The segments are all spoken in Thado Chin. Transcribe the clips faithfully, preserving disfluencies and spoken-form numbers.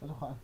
Alo kha.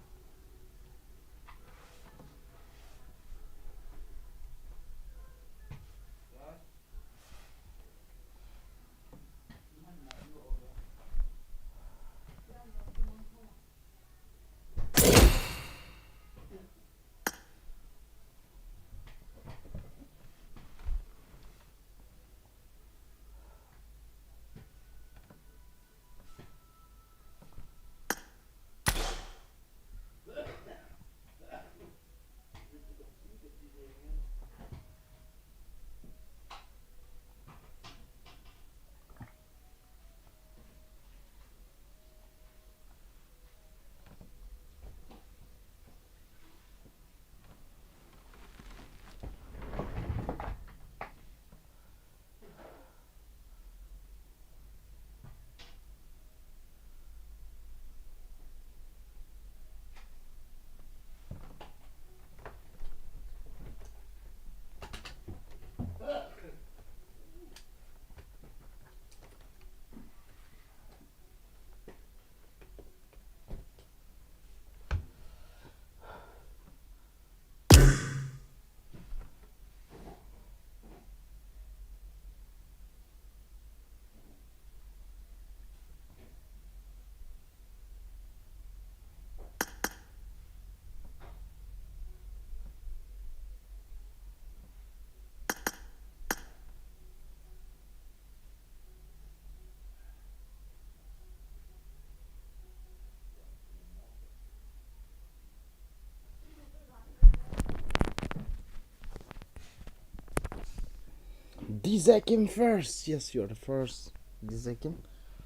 D J Kim first. Yes, you're the first. D J Kim,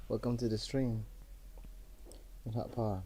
welcome to the stream. What up, pa?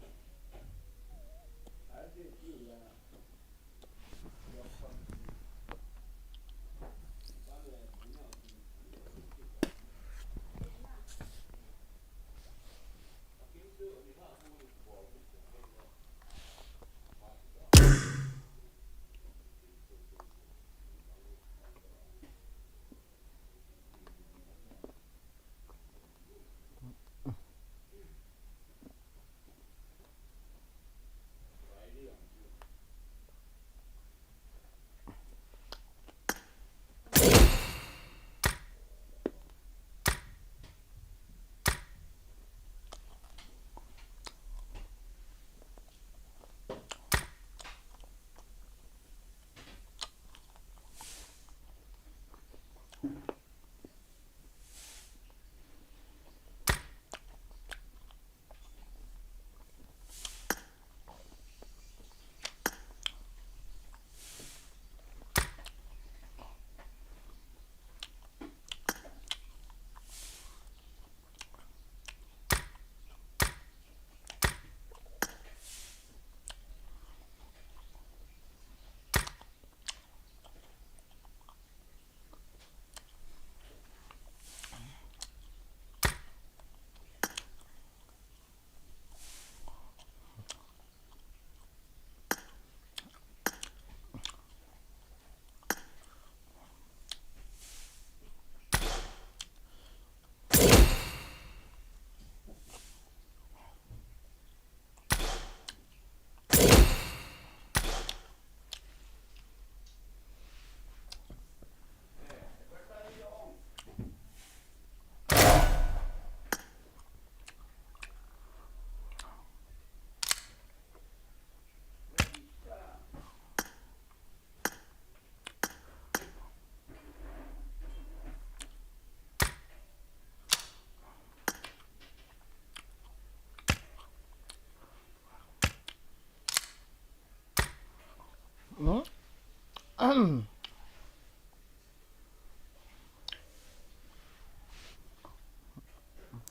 Hmm?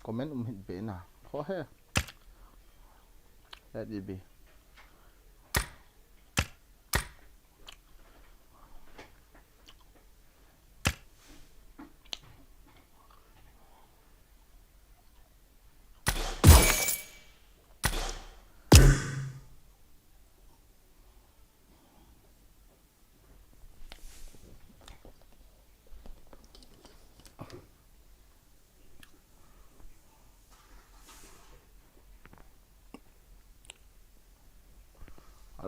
Comment um hit be na. Ho he. Let it be.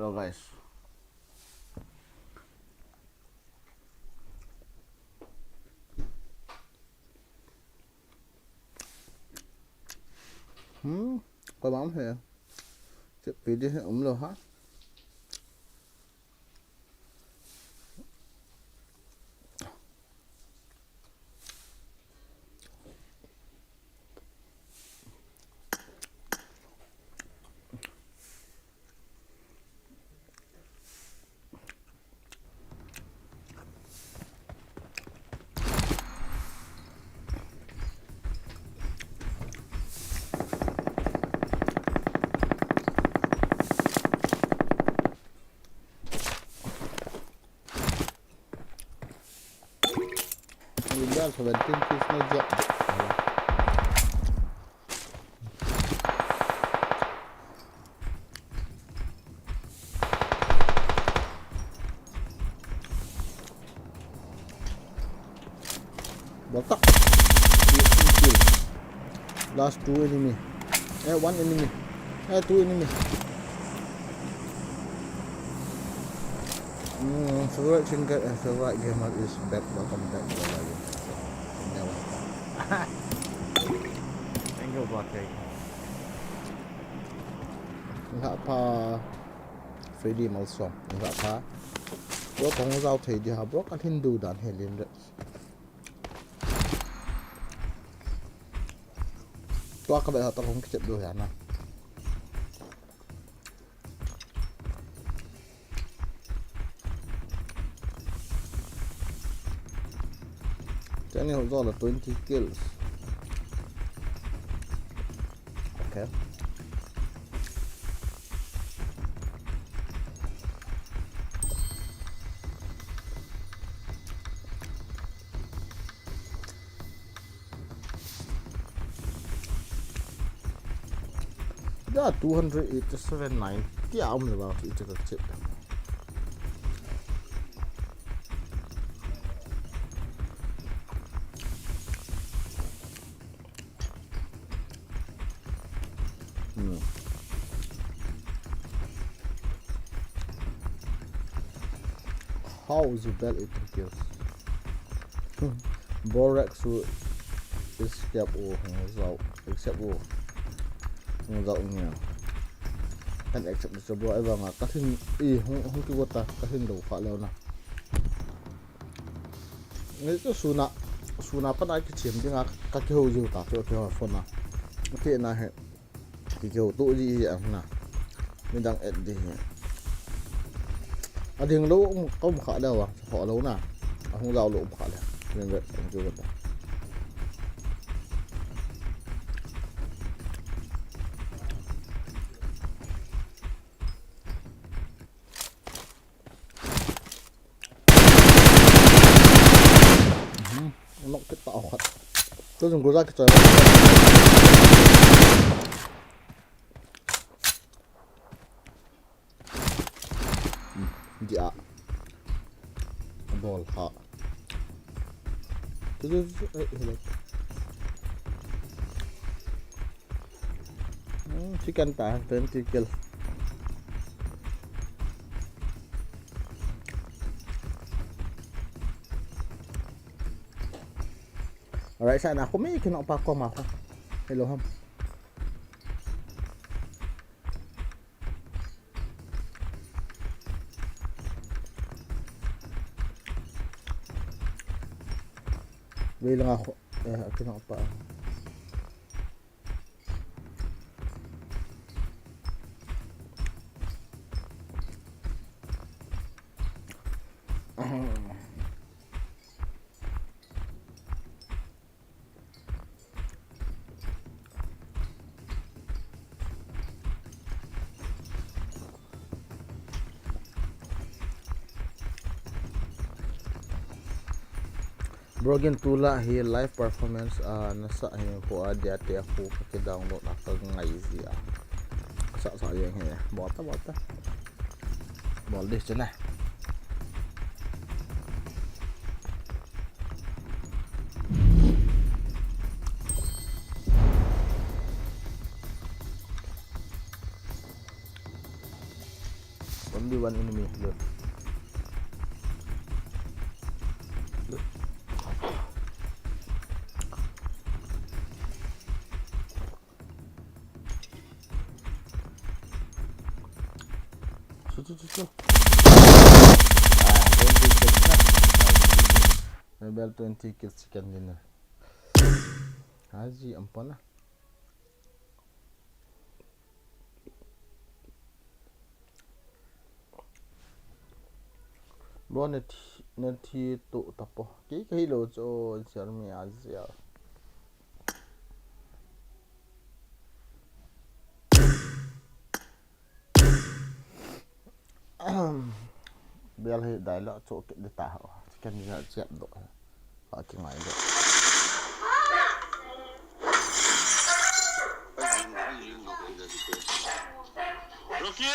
So guys. Hmm, koi bang he. Chip pi di he um lo ha. Seventeen kills na jep. Botak. Fifteen kills. Last two enemy. Eh, one enemy. Eh, two enemy. Hmm, favorite singer and favorite gamer is back. Welcome back to the live. Never. Thank you, Black Cake. Nga pa Freddy Malsom. Nga pa. Yo kong zau thei di ha bro, ka Hindu dan he lim de. Tua ka bel ha ta kong kichep do ya na. Chani ho zola twenty kills. Okay. Ya, two hundred eighty-seven, ninety a um le ba, ti che ka che. Hmm. How is the bell eighteen kills? Borax su escape u hung zau, escape u hung zau nia. Kan accept chu bro, ai vanga ka thin i hung, hung ki gota, ka thin do kha leo na. Ni chu suna, suna pana kichem dinga ka kihou jiu ta chu kihou phone na. Kina he. Kihou tu ji ji ang na. Midang et di hi. Ading lo um, ka um kha leo a, kho lo na. Ahung zau lo um kha leo. Ning ve, ang chu ta. Mhm. Nok kit ta khat. Tu jong goza kit ta. Hmm. Dia. Bol ha. Tu tu tu, eh, hello. Hmm, chicken ta, twenty kill. Alright, sana ako may kinakpa ko mako. Hello, ham. Wait lang ako. Eh, kinakpa. Bro, gin tula hi live performance, ah, nasa hi khu a dia te khu ka ki download a ka ngai ji a. Sa sa yang he. Bota, bota. Bol deh chena. Only one enemy left. Chu, chu, chu, chu. Ah, twenty kills na. Rebel twenty kills second winner. Haji ampana. Bro, na thi, na thi tu tapo. Kei ka hilo chu, Jeremy Azia. Bel hi dai lo chu kit de ta ho. Kan ja chep do. Ha ki ngai do. Rocky!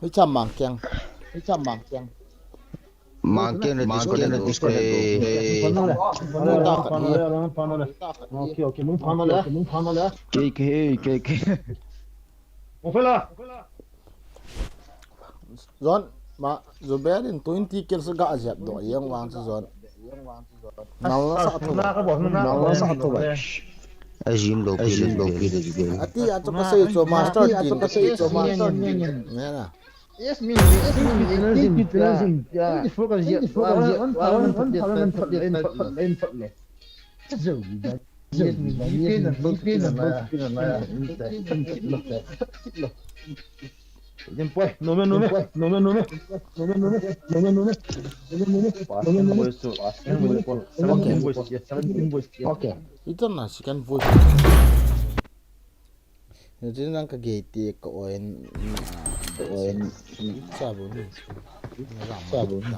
Hoi cham mang kiang. Hoi cham mang kiang. Mang kiang na disconnect. Okay, okay, mung phano le. Mung phano le. K K, K K. Ofela. Zon, ma, Zubair in twenty kills ga jep do, yang wang chu zon. Nal na sa thu. Nal na sa thu. Ajim lo, ajim lo. Ati a chu ka sei chu master team, ka sei chu master team. Nge na. Yes, min, yes, min, yes, min, yes, min, yeah. Focus, yeah. Focus, yeah. One thousand, one thousand, one thousand. Okay. Ito na second voice. Ito na ka gate ko en, ko en. Sabu ni. Sabu ni.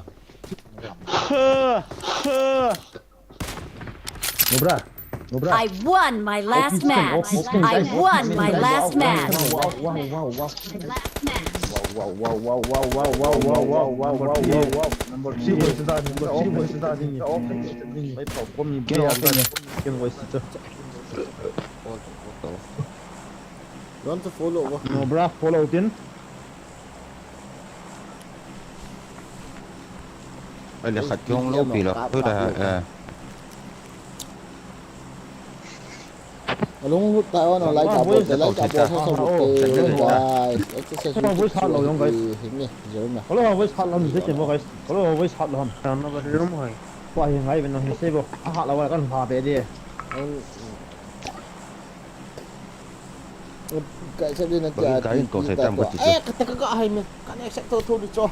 Nubra, Nubra. I won my last match. I won my last match. Number three, number three. Don't follow. Nubra, follow tin. Ai le khat kihong lou pi la. Hoi la, eh. Alung lut ta on, like ta bol, like ta bol, sa sa bol, guys. Exercise. Voice hat lou jong, guys. Hinge, Jeremy. Hello, voice hat lou, ni se bo, guys. Hello, voice hat lou ham. Tan na ba rum hoi. Kwa hi ngai ben no hi se bo. A hat lou kan ha be de. Ka accept din ati a, ka accept to, to. Eh, ka ta ka ka hai me. Ka na accept to, to di cho.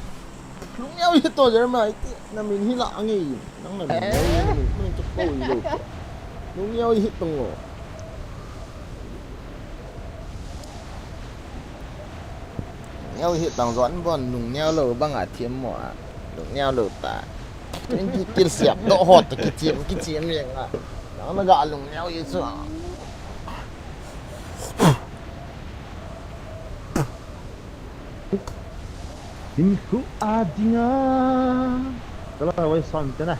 Lungneo hi to, Jeremy, ti na min hi la ange. Nang na min, min cho ko i lo. Lungneo hi to ngo. Lungneo hi tang zon bon, lungneo lo bang a thiam mo a. Lungneo lo ta. Twenty kills siap, do hot, ki thiam, ki thiam yang a. Nang na ga lungneo hi chu. Hinkho a dinga. Kala wai san te na.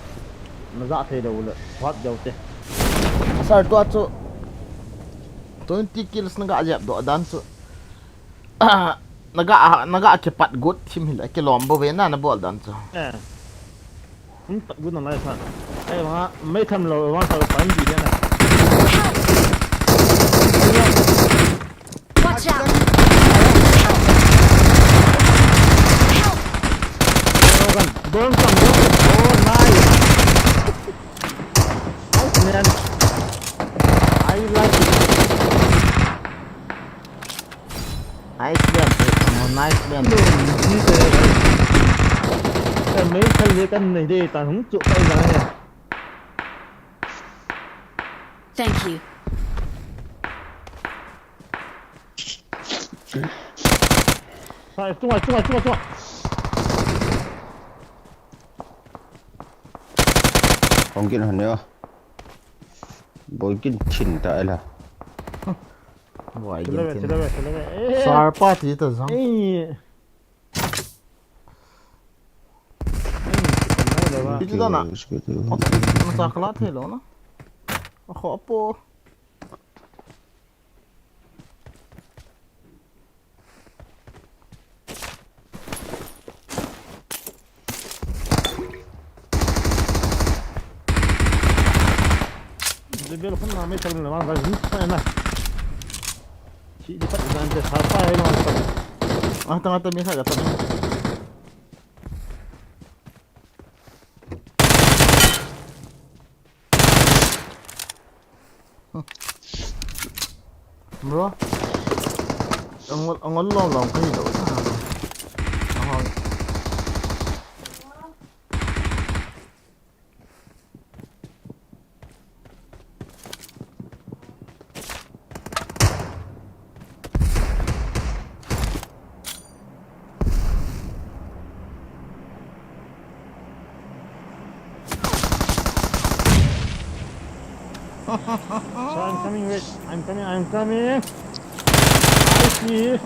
Na za thei deu le. Phat deu te. Asar tua chu. Twenty kills na ga jep do dan chu. Na ga, na ga kipat got thim hi le kilom bo ve na na bol dan chu. Eh. Hmm, tak gun na lai sa. Ai, wang a, mai tham lo, wang sa lo, pa in di na. Watch out! Help! Don't come, don't come. Oh, nice. Nice, man. I like it. Nice man. Oh, nice man. Thank you. Hai, tunga, tunga, tunga, tunga. Hong kin han yo. Boi kin chin ta ela. Boi kin chin. Sar pa ti ta zang. Eh. Iti dana. Masa kala thei lou na. Akho apo. Jebel khun na mai thang na ma ga jin pa na. Chi di pa na de sa pa ai no. Ah, tang ta mi sa ga ta. Bro. Angol, angol lom lom kahi lou. Angol. So I'm coming, wait. I'm coming, I'm coming. I see.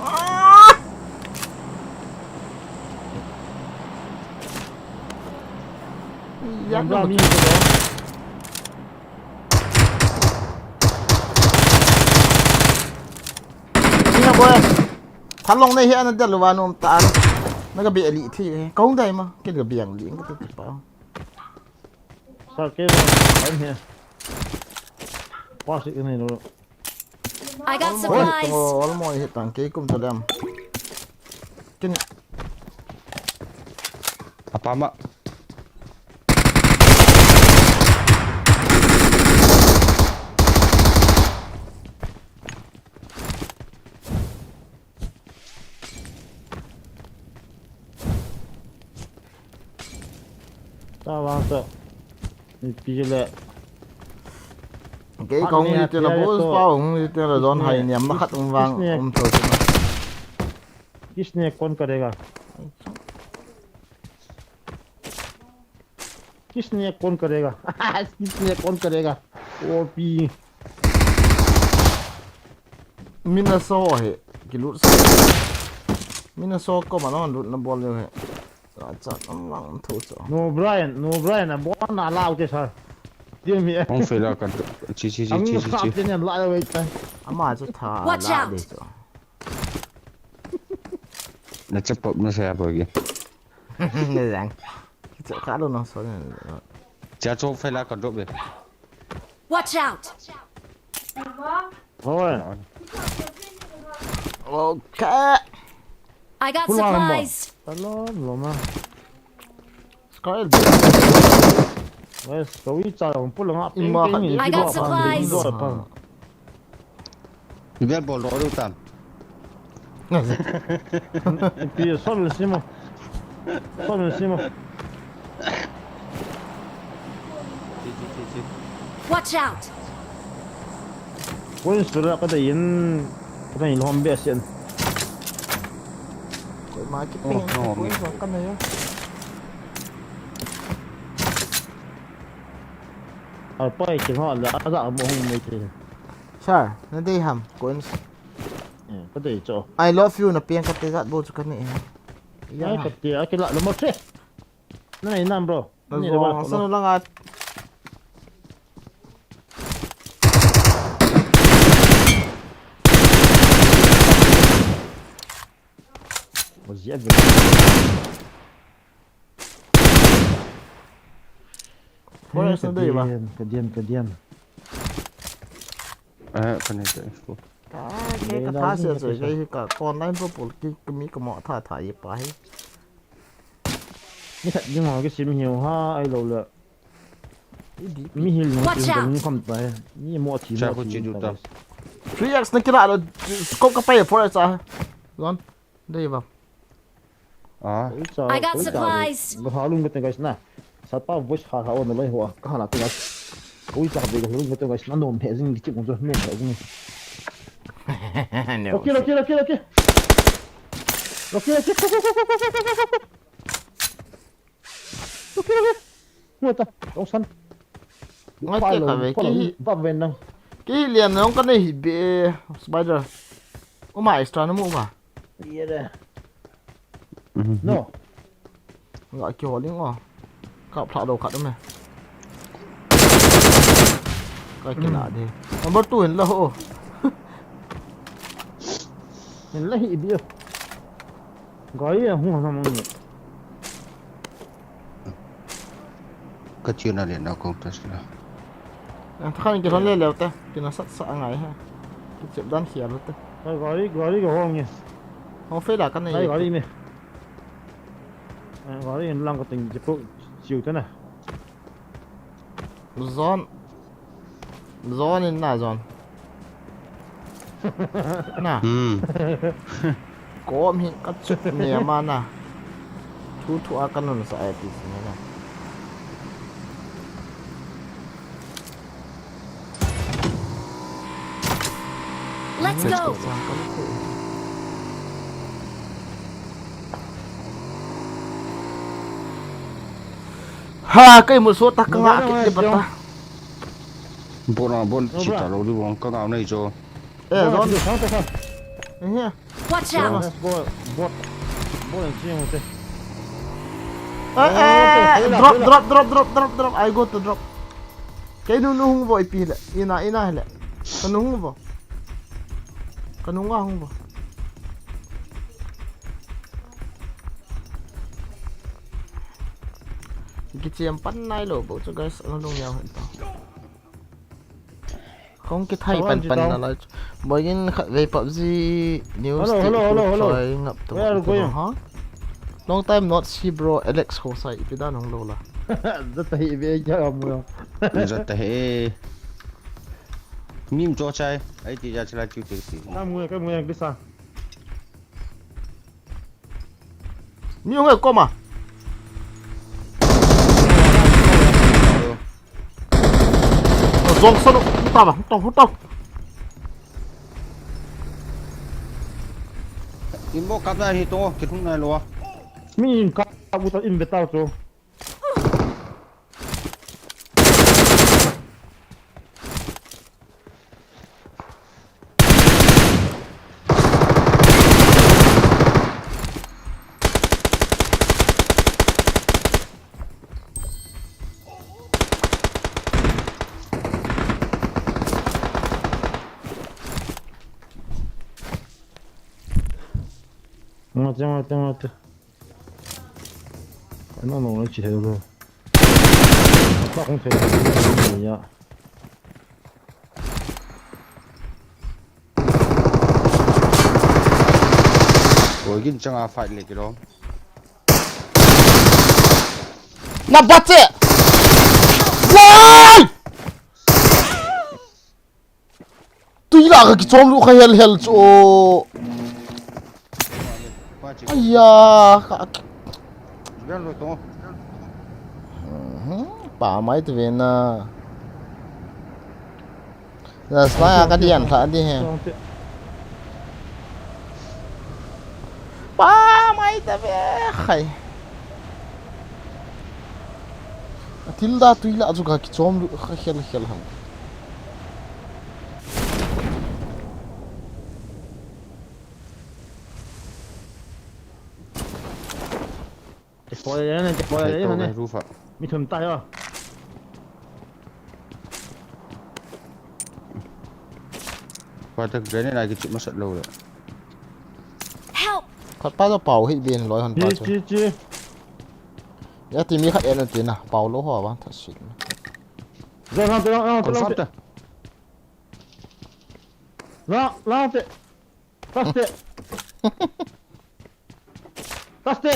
Yak. Number na mi ko. Sina boy. Thalong nei hi ana del uva nom ta. Na ka be ali thi. Ka hung dai ma. Ken ka biang li ka tu pa. Sa ke ba. Ai he. Pa si ke nei lo. I got supplies. Olmo hi tang ke kum to lem. Ken. Apa ma. Ta vang sa. Ni pi le. Kei kong ni te la bo pa hung ni te la don hai niam na khat um vang um tho. Kisne kon karega? किसने कौन करेगा? किसने कौन करेगा? OP. Mina so he, ki lut so. Mina so ko ma non lut na bol he. Sa cha nam lang thu cho. No Brian, no Brian, a bon na lau te sa. Dia mi. Hong fe la kan. Chi chi chi chi chi. Ang sa te ne la wei ta. Ama chu tha la de cho. Na chapap na sa ya bo ki. Nge jang. Kicho ka lo no so ne. Cha cho fe la ka drop be. Watch out! Hoi. Okay. I got supplies. Hello, lo ma. Sky. Wes, so wi cha yong pu lo nga. Ima ping ping khat ni. I got supplies. Ivel bol ro ru tam. Pi sol simo. Sol simo. Watch out. Koi sura ka da yin. Ka da yin lom be sen. Koi ma ki ping. Koi so ka na yo. Ar pai ki ho la a da mo hung me ki. Sir, na dei ham, coins. Eh, ka dei cho. I love you, na piang ka te jat bo chu ka ni. Ya. Ai, ka te, a ki la, lo mo che. Na nei nam, bro. Na ni zo, lo mo, sa no lang at. Mo zia ve. Forest na dei ba? Ka diam, ka diam. Eh, ka nei ka info. Ka, ke ka tha sia sia, ke ka online pro pol ki mi ka mo tha tha ye pa hi. Ni khat ding ho ki sim hiu ha, ai lo le. Mi hil no sim ka ni kham ta he. Ni mo thi mo thi ta. Three X na kila lo, scope ka pai forest a. Gon. Dei ba. Ah. I got supplies. Ba halung ka te guys na. Sat pa voice ha ha on lai ho. Ka hala te guys. Ui ta be halung ka te guys na nom he jing ki mo jo nom he jing. Okay, okay, okay, okay. Okay, okay. Ngoi ta, tong san. Ngai te ka ve, ki hi ba ven nang. Ki hi liam nang ka nei hi be, spider. Uma extra na mu ba. Ye de. No. Nga ki holding o. Kap thla lo khat um e. Ka kila di. Number two hin la ho. Hin la hi bi. Gari a hung ha mang ni. Ka chiu na le na ko ta sila. Ang thakhan ki thon le leo ta. Ki na sat sa ngai ha. Ki chep dan khia lo ta. Gari, gari ka hong ni. Hong fe la ka nei. Gari me. Gari in lang ka ting jipu chiu ta na. Zon. Zon in na zon. Na. Hmm. Kom hi ka chut ne ma na. Thu thu a ka nun sa ai ti si na. Let's go. Ha, kai mu so ta ka nga ki ti pata. Bon a bon chi ta lo di bon ka ngau nei cho. Eh, don. Sang ta sang. Eh, ya. Watch out. Bot, bot, bot ang siyang hote. Eh, eh, drop, drop, drop, drop, drop, drop. I go to drop. Kei nu nu hung vo ipi le. Ina, ina le. Ka nu hung vo. Ka nu nga hung vo. Ki chiam pan nai lo bo chu guys, ano lung yau hen ta. Kong ki thai pan pan na lai. Boy in khat vei PUBG news hello, hello, hello, hello. Choi ngap tu. Where are you going? Ha? Long time not see, bro. Alex Khosai, ipi dan hung lo la. Zat ta hi ve kya am lo. Zat ta hi. Mim cho chai. Ai ti ja chila chu ti ti. Kam ngue, kam ngue, bisa. Mi hung e koma. Jong sanu, hung tau, hung tau, hung tau. Inbo kap na hi to, kithung nai lo a. Mi in kap u ta in ve tau chu. Ngate, ngate, ngate. Ano mo chi thei lo. Pa kong thei lo ya. Oi, kin changa fight le kilo. Na bache. Wai! Tui la ka kichom lu kha hel hel chu. Aya, ka. Mhm, pa mai te ve na. Last night ka dian tha di he. Pa mai te ve khai. Atilda tui la chu ka kichom lu kha hel hel ham. Te poi le ne, te poi le ne. Rufa. Mi thum ta yo. Pa ta grenade a kichip masat lo le. Help! Khat pa to pau hi bin loi hon pa chu. Chi, chi. Ya ti mi khat en ti na, pau lo ho ba, ta sit. Zan, zan, zan, zan, zan. Confirm ta. La, la te. Taste. Taste.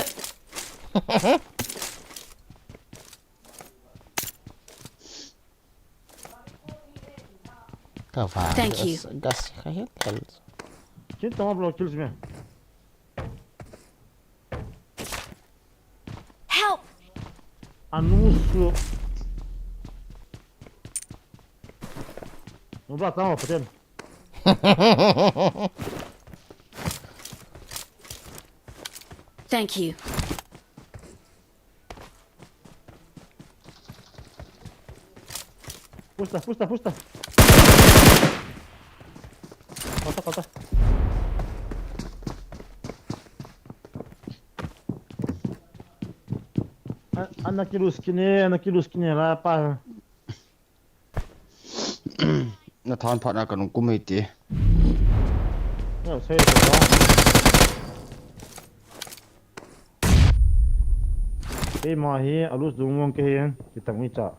Ka va. Thank you. Gas, gas, ka hel, hel. Chin tong block kills me. Help! Anu su. Nubla tamo paten. Thank you. Pusta, pusta, pusta. Kota, kota. A, Ana kilu skin e, ana kilu skin e la pa. Na than phat na kanung kum hei ti. Na sei to. Keima hi alus dung mong ke hin, kitang mi cha.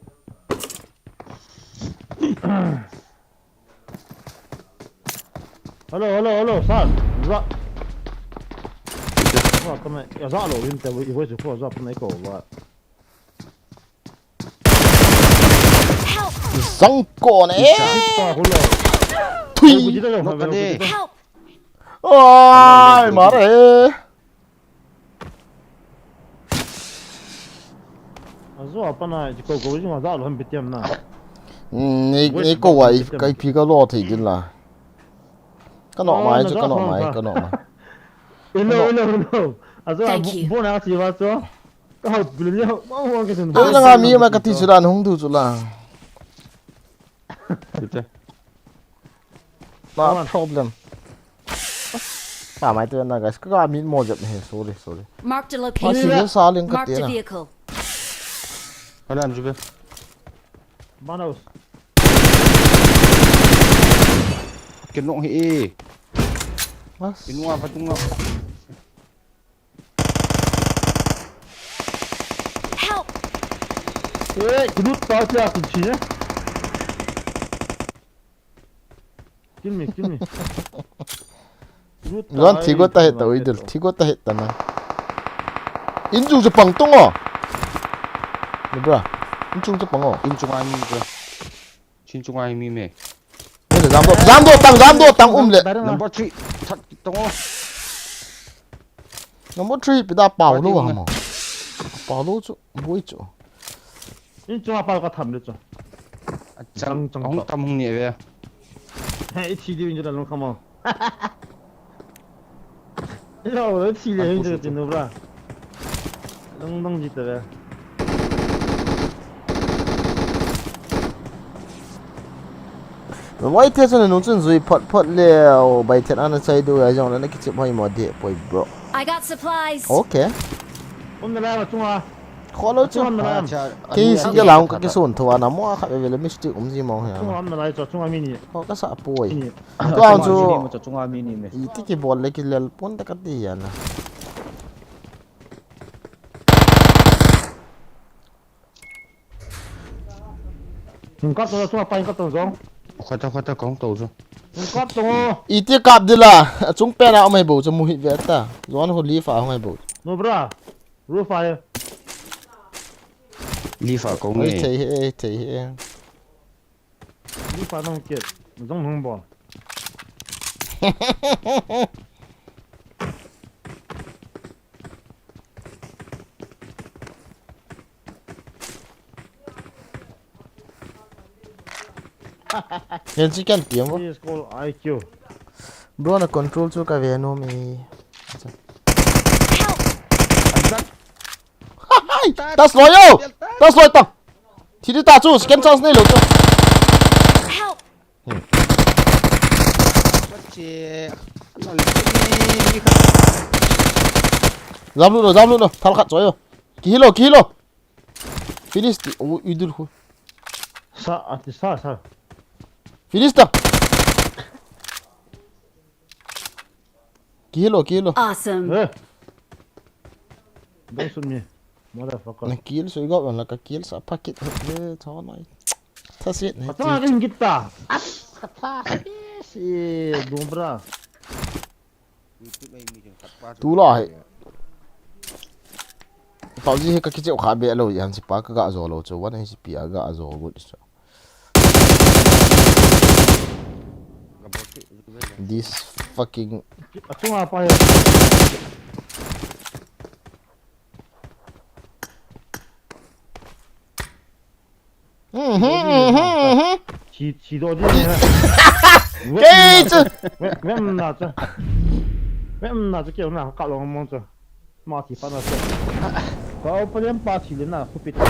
Hello, hello, hello, sir. Za. Wa kama ya za lo hin te, i voice ko za kama ko wa. Zang ko ne. Pa ko lo. Thui. Help. Oi, mare. Azo apana ji ko ko ji ma za lo han bitiam na. Ni ni ko wa i kai pi ka lo thei din la. Ka no mai chu, ka no mai, ka no mai. Ino, ino, ino. Azo bo na si wa so. Ka hau bil ni hau ma ma ke sun. Oi, na nga mi ma ka ti chu la, hung du chu la. Not problem. Pa mai tu na guys, ka min mo jep he, sorry, sorry. Marked a Ma location. si sa ling ka Marked ti a na. Vehicle. Kalam jibe. Manos. Kenong hi e. Mas. Inua patunga. Help! Eh, kilut pa siya kin chine. Kill me, kill me. Ran thi go ta het ta oi dul, thi go ta het ta na. In jung chu pang tung o. Ni bra. In jung chu pang o. In chunga mi ko. Chin chunga mi me. Ni jam do, jam do tang, jam do tang um le. Number three. That tongo. Number three pi da pau lo ha mo. Pau lo chu, bui chu. In chunga pa ka tham le chu. Chang chang hung tam hung ni ve. He, i thi di in jula long khamao. Lo, lo thi le hin chu tin bra. Long long ji ta ve. Wai the chun nung chun jui phot phot le, o bai thet ana chai du ya jong le na kichip hoi mo de poi bro. I got supplies. Okay. Um na la chunga. Kho lo chu. Chunga na la. Ki si ya lang ka ki sun tho ana mo kha ve le mistake um ji mo he. Chunga na la chu chunga mi ni. Ko ka sa poi. Ni. To ang chu. Chunga mi ni me. I ti ki bol le ki lel pon ta ka ti ya na. Hung kap to, chunga pa hung kap to jong. Khata khata kong to jo. Hung kap to. I ti kap dila. Chung pen a um ai bo chu mu hi ve ta. Zon ho li fa hung ai bo. No bra. Roof fire. Li fa kong Oi e. Thei he, thei he. Roof fire nang kiet. Jong hung bo. Hian chu kian tiang bo. This is called I Q. Bro na control chu ka ve nom e. Help! Hai! Tas loi o! Tas loi ta! Thi di ta chu, second chance nei lo chu. Help! Jam lut lo, jam lut lo. Thal khat choi o. Ki hilo, ki hilo. Finish ti, u, u dul khu. Sa, ati sa, sa. Finish ta. Ki hilo, ki hilo. Awesome. Eh. Don't shoot me. Motherfucker. Na kill sui go la ka kill sa packet le chon ai. Tha sit ne. Kata rin kita. As, kata. Si, dumbra. Tu la he. Pau ji he ka kicheu kha be lo yan si pa ka ga zo lo chu wan he si pi a ga zo gut so. This fucking Achunga pa he. Mhm, mhm, mhm. Chi, chi do di ne. Kei chu. Wem, wem na cha. Wem na cha keu na ka lo mo cha. Ma chi pa na cha. Ka opponent pa chi le na khu pi ta.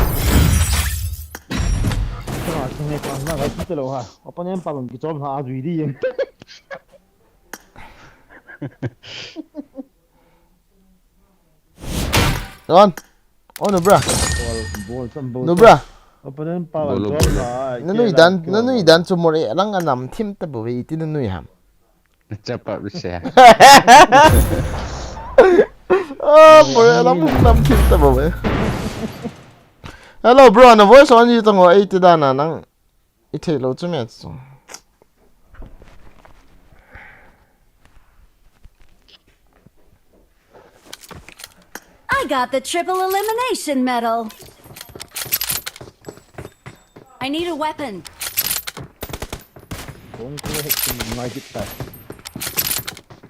Ka chi ne pa na ka chi te lo ha. Opponent pa long ki chom ha a zui di yen. Don. Oh no, bro. Nubra. Opponent power. Bolo, drop bolo. Nanui dan, nanui dan chu Moreh lang anam thim tabou ve, iti nanui ham. Chapa bise. Ah, Moreh lang nam thim tabou ve. Hello bro, na voice on ji tong o, iti dan a nang. I thei lou chu me chu. I got the triple elimination medal. I need a weapon.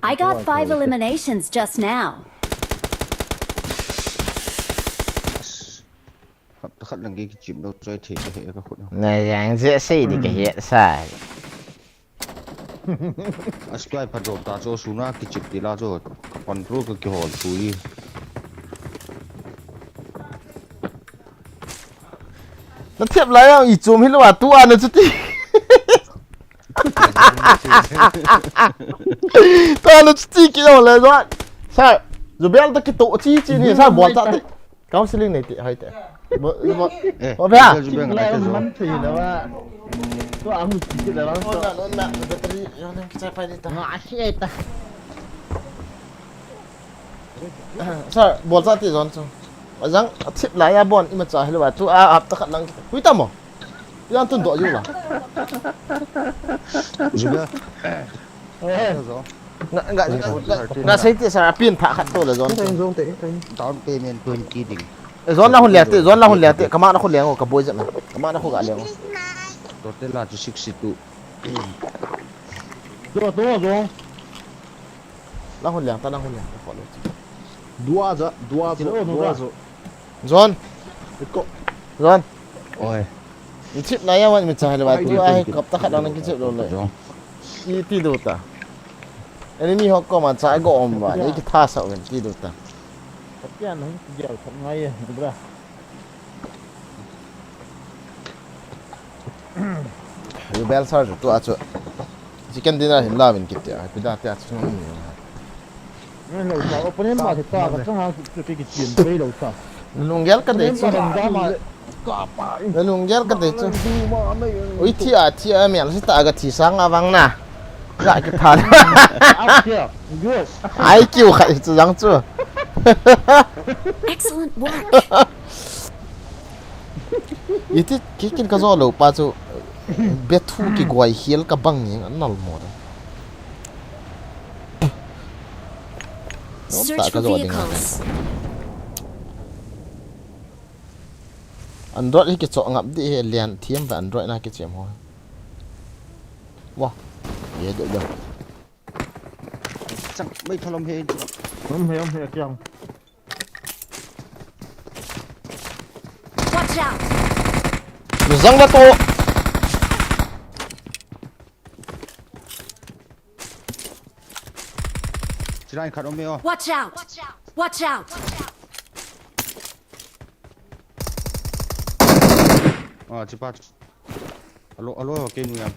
I got five eliminations just now. Hapta khat lang kichim lou choi thei ka he ka khut. Na yang je sei di ka he sa. Askai pha dom ta chu suna kichim ti la chu control ka kihol chu i. Na thep lai ang i chom hi lou a tu a na chuti. Tu a na chuti ki lou le zo. Sa, Jubel ta ki to chi chi ni sa bol ta ti. Counseling nei ti hai te. Bo, bo, eh, bo bia. Jubel ngai te zo. Man thei na wa. Tu a hu chi chi la. On na, on na, battery yo nang ki chai pai ni ta. Nga a si ta. Sir, bol cha ti zon chu. Ajang, a thip lai a bon, ima cha hello, tu a hapta khat lang. Hui ta mo. Yang tun do yu la. Zuga. Eh. Nga, nga, nga, nga sei ti sir, a pin pha khat to le zon chu. Zong te, zong te. Down payment twenty ding. Eh, zon la hun le te, zon la hun le te, kama na khu le ngo, ka boi ja na. Kama na khu ga le ngo. Total la chu sixty-two. Do, do, do. Lang hun liang ta, lang hun liang ta, follow. Dua ja, dua jo, dua jo. John. Iko. John. Oi. Ni chip na ya wan mi cha le ba tu ai kop ta khat lang ki chip lo le. Iti do ta. Enemy ho ko man cha go om ba, ni ki tha sa wen ti do ta. Patya nang ki gel thap ngai e, bra. Yu bel sar tu a chu. Chicken dinner hin la min kit ya. Pida te a chu. Ngai lo sa, opponent ma te ta, ka chang ha chu ke ki chin pe lo sa. Nunggel ka dei chu. Nunggel ka dei chu. Ui thi a, thi a, mial si ta ga thi sang a vang na. Ga ki tha. Ai kiu kha chu jang chu. Excellent work. Iti kikin ka zo lo pa chu bethu ki guai hial ka bang ni an nal mo da. Search for vehicles. Android hi ki cho ngap di he lian thiam ba Android na ki chem ho. Wa. Ye de de. Chang, mai thalom he. Om he, om he, kiang. Watch out! Zang ba to. Chirai khat om e o. Watch out! Watch out! Ah, chipa. Alo, alo, ke nu ya.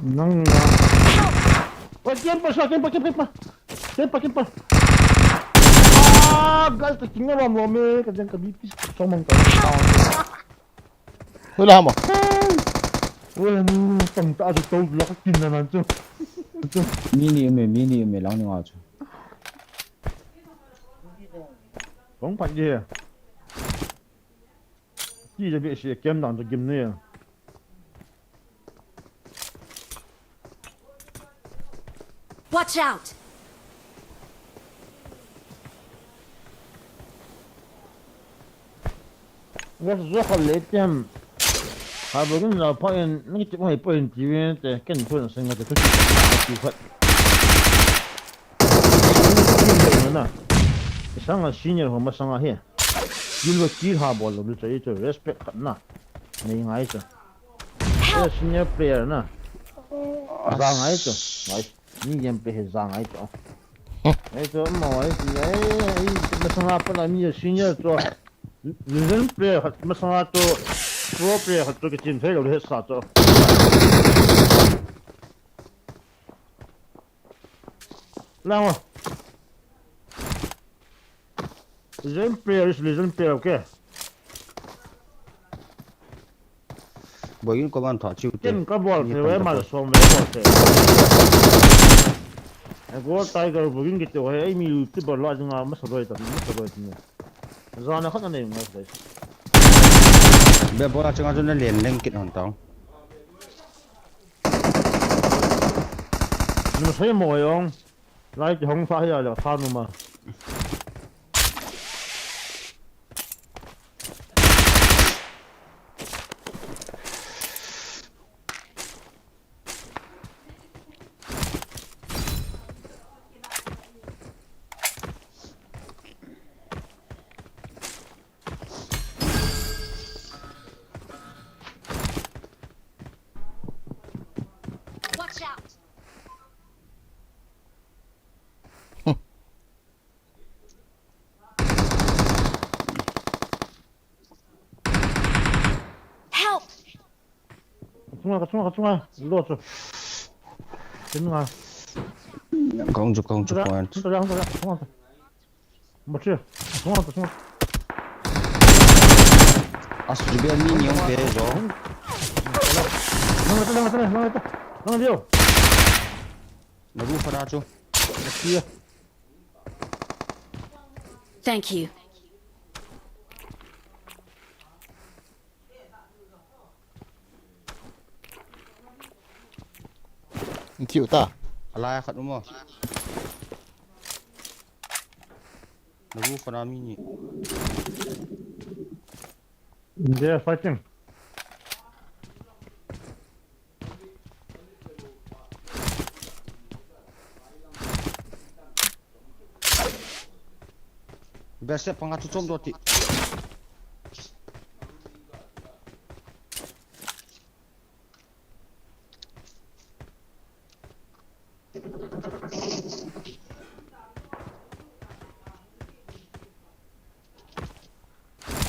Nang na. Oi, kian pa sa, kian pa, kian pa, kian pa. Kian pa, kian pa. Ah, gal ta king na bam lo me, ka jang ka B P chong mang ta. Hui la ma. Oi, nu, tang ta ju to la ka kin na nan chu. Mini me, mini me lang ni nga chu. Kong pa ye. Ki ja be shi kem dang to gim ne. Watch out! Gas zo khol le tem. Ha bo gin la pa en, ni ti mai pa en ti ve te, ken phun sing te tu ti khat. Na. Isang a senior ho masang a hi. Yun lo ki ha bol lo lu chai chu respect khat na. Nei ngai chu. Eh, senior player na. Za ngai chu. Ngai. Ni game play he za ngai chu. Ngai chu mo ai ti ai ai masang a pa na mi senior chu. Legend player khat masang a chu. Pro player khat chu ki chin thei lo he sa chu. Lang. Legend player is legend player, okay. Boigin ko ban tha chiu te. Ken ka bol ni the tan we ta mal ta. Som ve bol the. Ai go Tiger Boigin kiti he, ai mi YouTuber la jinga masa loi ta, masa loi ta ni. Jana khat na nei ngai sai. Be bola changa chu na len leng kit hon tau. Ni sai mo yong. Lai ti hong sa hi a le sa nu ma. Watch out! Help! Ka chunga, ka chunga, ka chunga. Lo chu. Tin nga. Kong chu, kong chu, point. Chunga, chunga, chunga. Mo chu. Chunga, chunga. As rebel ni ni ong pe jo. Lang ta, lang ta, lang ta, lang ta. Lang ta, lang ta. Na ru fa da chu. Sia. Thank you. Thiu ta. Alai khat um o. Na ru fa da mi ni. They are fighting. Best panga chu chom do ti.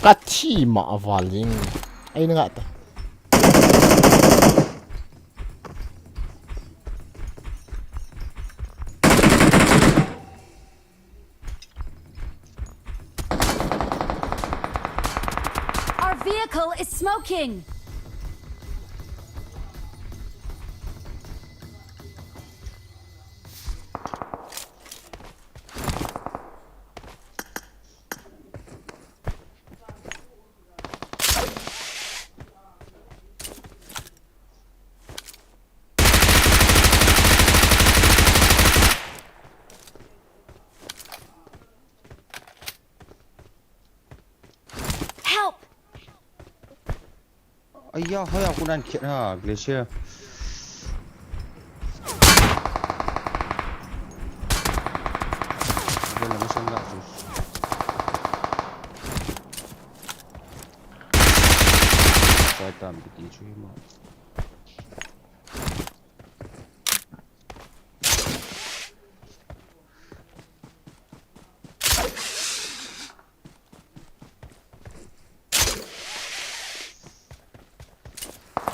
Ka thi ma a val jing. Ai na nga ta. Our vehicle is smoking. Help! Aya, hoiya, kunan kit ha, Glacier. Abel na masang la, sus. Sai tam, piti, chui ma.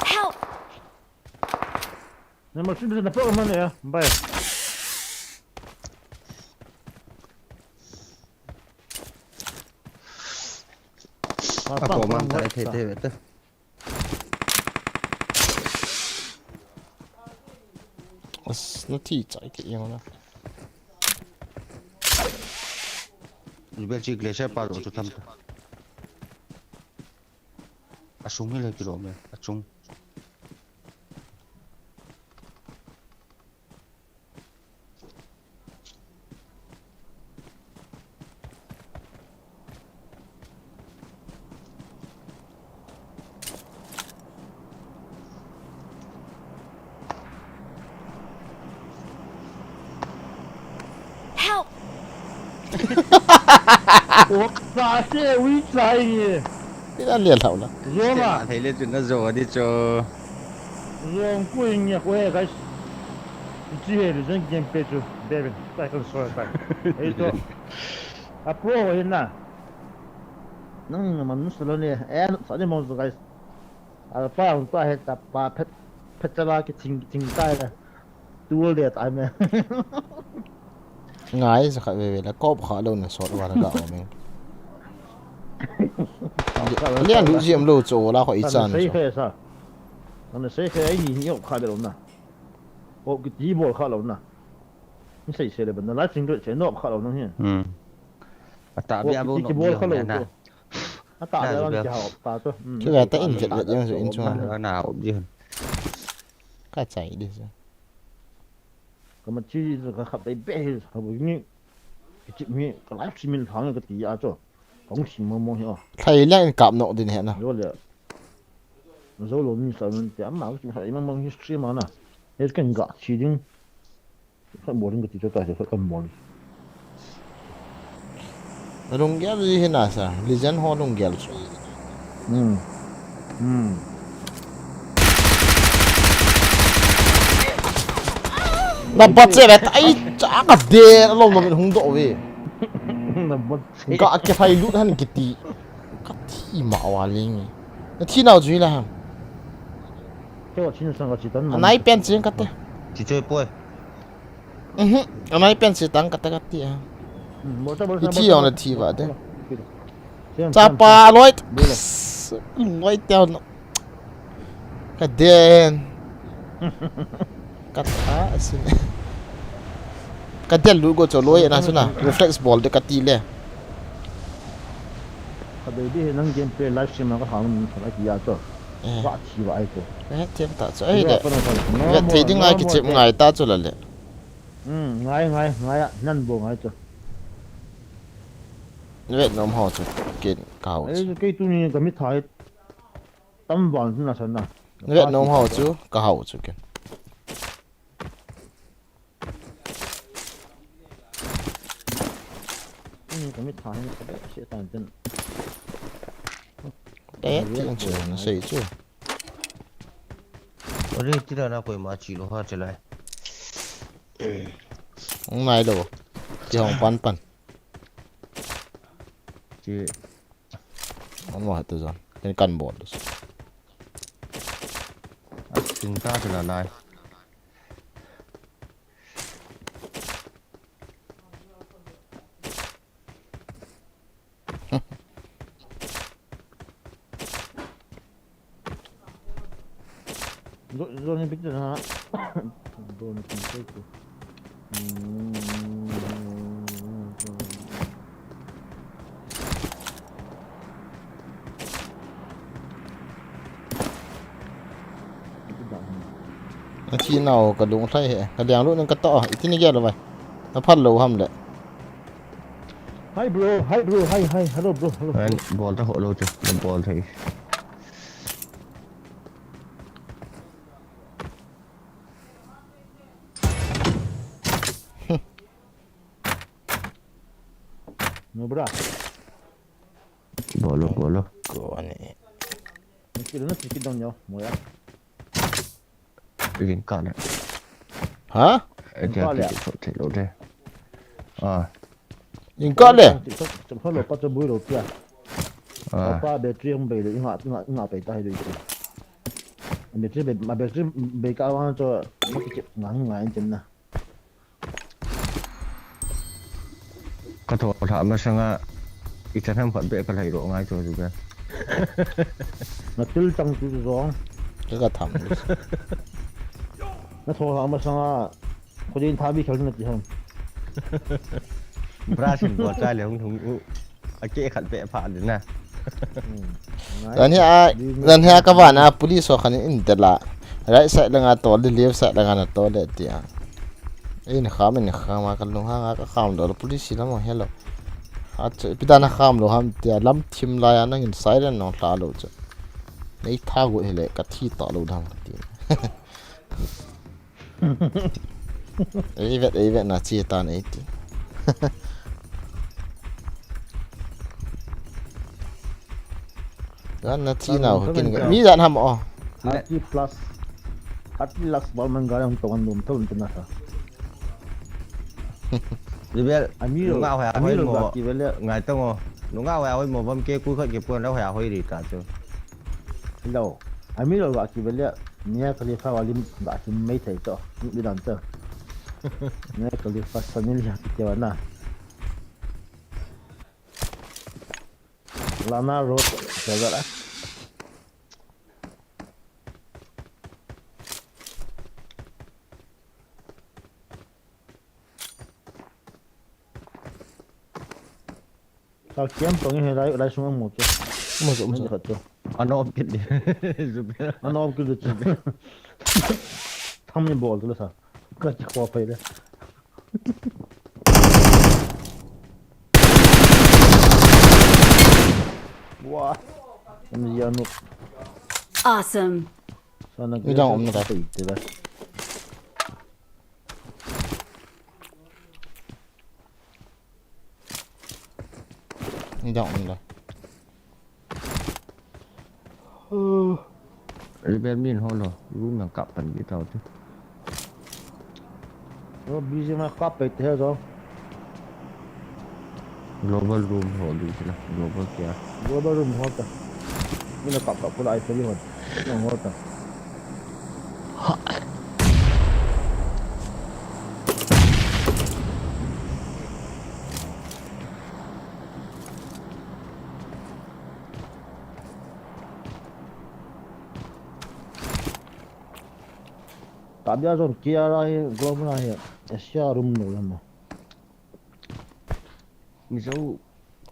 Help! Na machine na pok man ya, bai. Ako man tai thei thei bete. As, na thi chai ke yang na. Bel chi Glacier pa lo chu tham ta. Asung hi le kilo me, achung. Help! Oi, sa se, ui, sa ye. Ina lia thau la. Zong a. Thei le chu na zo di cho. Zong ku ing ya ku he, guys. Chi he le zong game pe chu. Devin, tai kan so tai. Ei to. A pro ho hin na. Nang man nu salo ne. Eh, sa ni mo zo, guys. Alpa hung ta he ta pa phet, phet chala ki ching, ching ta he. Tu le ta me. Ngai sa kha ve ve la kop kha lo na sot wa la ga o me. Lia lu jiem lo chu la kho i chan. Sei khe sa. Kana sei khe ai ni ni op kha be lo na. Op kiti bol kha lo na. Ni sei sei le ban na live single che no op kha lo na hi. Hmm. Ata bia bo no bol kha lo na. Ata bia ban ki ha op ta to. Ki ga ta in jet jet yang so in chung. Na op ji. Ka chai di sa. Ka ma chi ka khap dai be hi, ka bu ni. Ki chi mi ka live stream in thang ka ti a cho. Ka hung sing mo mo hi o. Thai lian in kap nok din he na. Zo le. Zo lo ni sa men ti ama ka chi ha mang mang history ma na. He kan ga chi ding. Ka bol ding ka ti cho ta cho ka bol. Lunggel ji hi na sa, legend ho lunggel chu. Hmm. Hmm. Na bat che bet ai cha ka de lo na hung do ve. Na bat che. Ga ke phai lut han kiti. Ka thi ma wa ling. Na thi nau ju la ham. Ke wa chin sang ka chi tan. Anai pen chen ka te. Chi choi poi. Mhm. Anai pen si tang kata kati a. Hmm, mo ta bol. Iti on a ti ba de. Siam, siam, siam. Chapa loit. Bile. Loit down. Ka den. Kata asin. Ka den lu go cho loi na suna. Reflex bol de kati le. Ka baby he nang gameplay live stream ka hang ka ti ya cho. Eh. Ba ti ba ai ko. Eh, tiam ta cho. Ai le. Vet thei ding ai ki chep ngai ta cho la le. Hmm, ngai, ngai, ngai a, nan bo ngai chu. Vet nom ho chu, ken ka hau chu. Ei, kei tuni ka mi thai tam val na sa na. Vet nom ho chu, ka hau chu ken. Tuni ka mi thai na ka be se tan ten. Te, ti ang chu, na sei chu. Ore, tira na koima chi lo ha chalai. Hung nai lo. Ti hong pan pan. Chi. Hung wa tu zon. Ken kan bol. Asing ta chala lai. Zo, zo ni picture na. Zo ni picture ko. Na thi nau ka lung thlai he. Ka liang lu nang ka to. Iti ni gel lo vai. Na phal lo ham le. Hi bro, hi bro, hi, hi, hello bro, hello. An bol ta ho lo chu, na bol thei. No bra. Bolo, bolo. Ko ani. Ni kilo na chiki dong yo, mo ya. Ring ka le. Ha? Ring ka le. Thei lo de. Ah. Ring ka le. Cham lo pa cha bui lo pia. Ah. Pa battery hung bei le, inga, inga, inga pei ta hi lo. Battery bei, ma battery bei ka wa cho, ma ki nga nga in chen na. Ka tho tha masanga i chan ham khat be ka lai ro ngai chu chu be. Na til chang chu chu zong. Ka ka tham. Na tho tha masanga ko din tha bi khel na ti ham. Bra sin ko cha le hung hung u. A ke khat be pha din na. Hmm. Ngai. Dan hi a, dan hi a ka van a police ho khan in de la. Right side langa tol le, left side langa na tol le ti a. Ei, na kham, na kham a ka lung hang a ka kham lo, police lam o hello. A che, ipi dan a kham lo ham tia, lam thim lai a nangin siren nong hla lo che. Nei tha got hile, ka thi ta lo dang ka ti. Ei vet, ei vet na chi ta nei ti. Gan na thi nau, kin ga. Mi jan ham o. Thirty plus. Thirty lakhs bal man ga hung tong an dum thon tin na sa. Rebel, ami lo, nga hoya ami hoi lo mo. Ga ki vele. Ngai tong o. Nu nga hoya hoi mo bam ke ku khat ke pon la hoya hoi ri ta chu. Lo. Ami lo ga ki vele. Mia Khalifa wali ga ki mai thei to. Ni dan to. Mia Khalifa Sunny Leone ki te wa na. Lana Road. Jaga lah. Sa kiam tong hi lai, lai sung mo chu. Mo chu, mo chu. Khat chu. Ano kit di. Zubi. Ano kit di chu. Thang mi bol tu la sa. Ka chi kho pai de. Wah. Em ji anu. Awesome. Sana. Ni dang om na ta. Pai te la. Ni dang um da. Rebel min ho lo, room yang kap pan di tau tu. Lo busy ma kap pe te ho. Global room ho di sila, global kya? Global room ho ta. Ni na kap kap pula ai pe ho. Ni ho ta. Tabia zon kia ra hi global na hi. Asia room no lama. Mizo,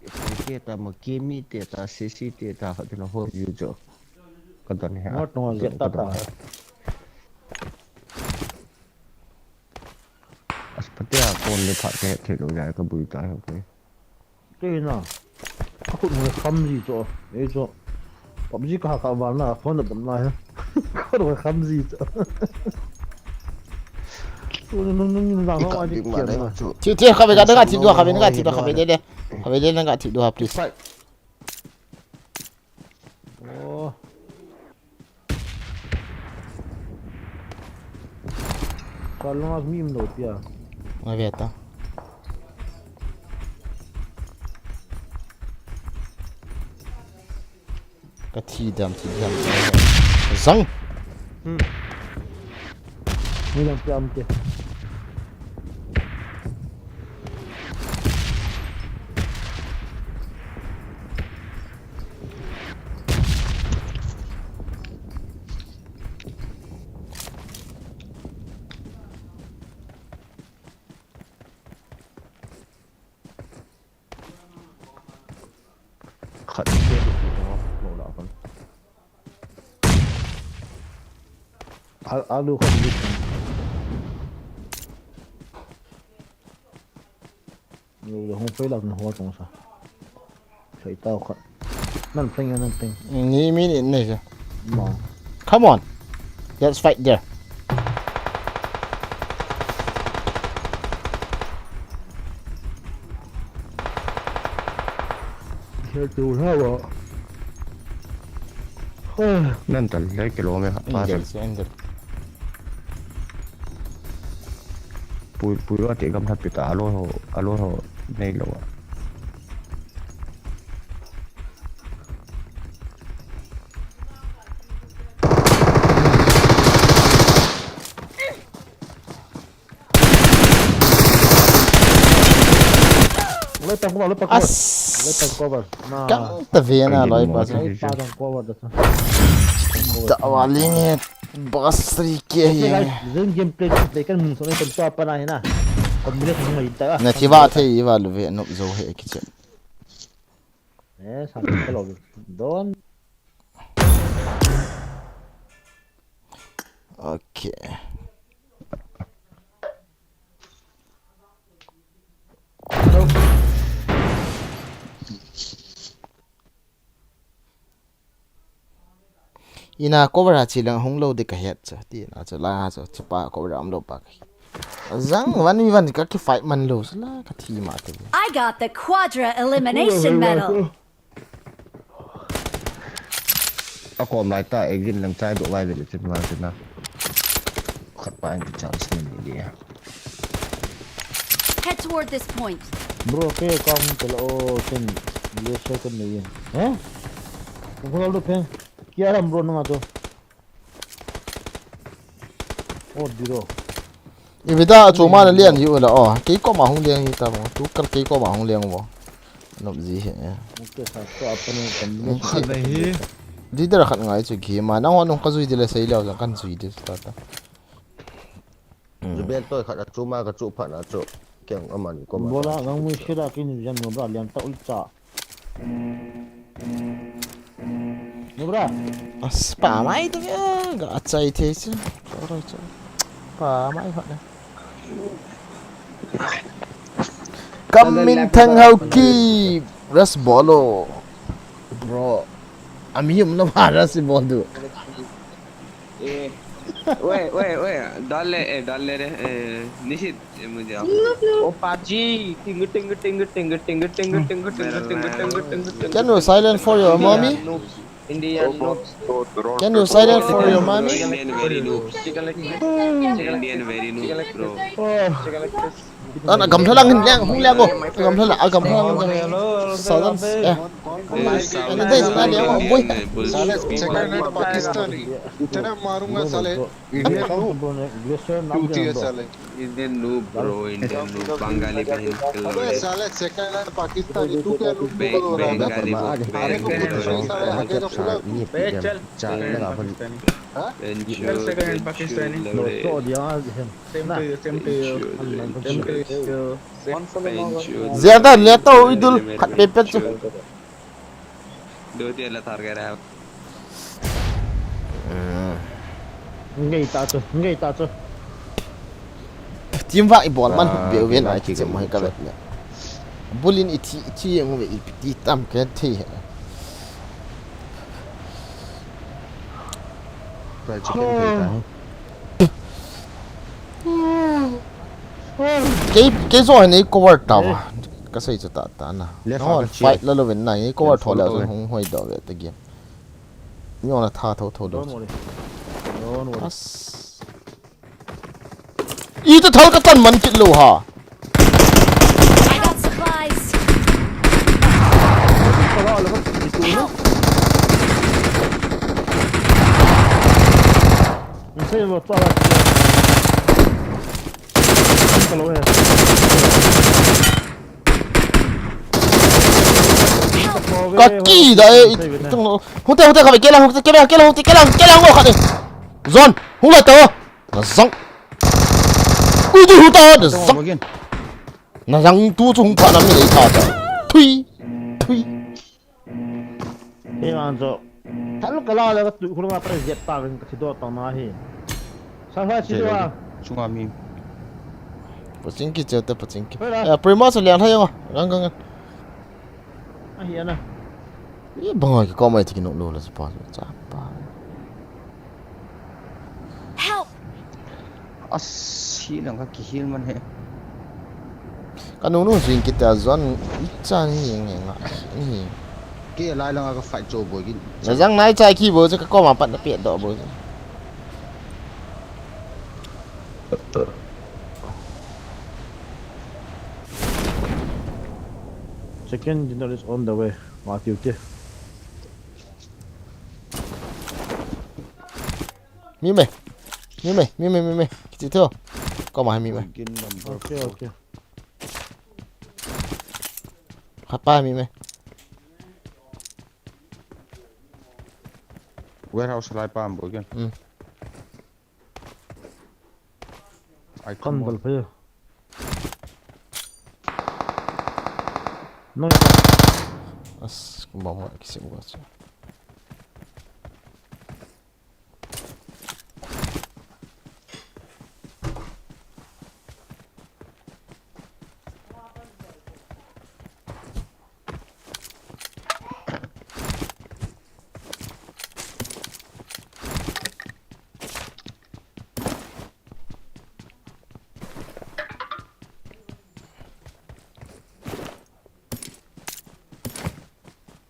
K T ta ma, K M T ta, C C T ta, khat na ho yu jo. Ka don he. Ngot ngot zet ta ta. As patia kon le phat ke thei lo jai ka bui ta he ko. Te na. Ka khut ngot kham ji cho. Ei cho. PUBG ka ha ka van na, phone dam na he. Ka khut ngot kham ji cho. Tu nung nung nung lang ho ai ki na. Thi, thi, khabe ka, ka thi dua, khabe ka thi dua, khabe de de. Khabe de na ka thi dua, please. Oh. Kalunga mi mlo pia. Nga ve ta. Ka thi dam, thi dam. Zang. Hmm. Ni dam pia am ke. Khat te lo la kan. Al-, alu khat ni. Lo, lo, hung phei lak na ho tong sa. Sai tau khat. Nan pheng, nan pheng. Ni mi ni nei sa. Ma. Come on. Let's fight there. Here to have a. Nan tal lai kilo me ha. Injel, injel. Pui, pui lo ti gam that pi ta, alo ho, alo ho nei lo a. Loi pang cover, loi pang cover. As. Loi pang cover. Na. Kang ta ve na loi pa. Loi pa pang cover da. Da wa ling he. Boss three K he. Zeng gameplay, play kan mun so na kan pa pa na he na. Combination mai ta. Na thi va the i va lu ve nop zo he kiche. Eh, sa ka lo. Don. Okay. Ina cover a chi lang hung lo de ka het cha. Ti na cha la cha, cha pa cover am lo pa. Zang van mi van ka ki fight man lo, sa la ka thi ma te. I got the quadra elimination medal. A kom lai ta, e gin lang chai do vai ve le chin ma chin na. Khat pa in chance ni ni dia. Head toward this point. Bro, ke account te lo o ten. Ye se ko ni ye. Eh? Ko lo do pen. Kia ram bro na to. Oh, bro. Ivida choma na lian hi ula o. Kei koma hung lian hi ta mo. Tu kal kei koma hung lian mo. Nop ji hi. Mukte sa to apne combination. Khat le hi. Leader khat ngai chu game a. Nang hon nung ka jui dile sei leo jang kan jui dile ta ta. Jubel toi khat a chu ma ka chu phat na chu. Keng amani ko ma. Bola ngang mui sira kin jan no bra lian ta ul cha. No bra. As pa mai tu ya ga achai the chu. Choro chu. Pa mai khat na. Kam min thang hau ki ras bolo. Bro. Ami um na ma ras bol du. ए, ओए, ओए, ओए, डाल ले, ए, डाल ले रे, ए, निशित, ए, मुझे आप। ओ पाजी, टिंग, टिंग, टिंग। Can you silent for your mommy? Indian noobs. Can you silent for your mommy? Indian very noobs. Indian very noobs, bro. Ana gamla lang hin lang, hung lang go. Gamla lang, gamla lang. Salam, eh. Salam, eh, boy. साले second hand Pakistani, इतना मारूंगा साले, Indian noob, चूतिया साले। Indian noob, bro, Indian noob, Bengali बहन के अबे लोड़े। साले second hand पाकिस्तानी, तू क्या noob बोल रहा है? बंगाली बोल, बंगाली बोल। साले आगे का पूरा Second hand Pakistani. Second hand Pakistani. Same to you, same to you, same to you, same to you। Ziada le to idul khat pe pe chu. Doti ala thar keh raha hai. Ngai ta chu, ngai ta chu. Team va i bol man huk be ven ai ki mai ka vet le. Bulin i thi, i thi ang ve i ti tam ke thi. Kei, kei jo nei cover ta va. Ka sei chu ta ta na. Hon fight la lo ven na, nei cover tho la hung hoi do ve ta game. Ni ona tha tho tho do. Don't worry. Don't worry. As. Ita thal ka tan man kit lo ha. I got supplies. Help! Ka ki da e. Hute, hute, ka ve, kelang, hute, kelang, kelang, hute, kelang, kelang, ngo khat e. Zon, hung lai ta. Na zang. Ui, tu hute, na zang. Na zang tu chu hung pha na mi nei tha ta. Thui, thui. Ei man chu. Thal ka la la ka tu khulunga pa jet ta ka thi do ta na hi. Sa sa chi do a. Chunga mi. Paching ki cheu te paching ki. Eh, Prima sa lian hai nga. Gang gang. Ahi ana. Ye bang ki ko mai ti ki no lo la sa pa. Cha pa. Help! Asi lang ka kihil man he. Ka nunu jing kita zon ichan hi nge nga hi. Ke lai lang ka fight cho boy kin. Na zang nai chai ki bo ka ko ma pat na pe do bo. Second dinner is on the way. Ma tiu te. Mi me. Mi me, mi me, mi me. Kichi tho. Ko ma mi me. Okay, okay. Khat pa mi me. Warehouse lai pa bo again. Hmm. Ai kan bal phe. No. As, kumba mo kisim ko.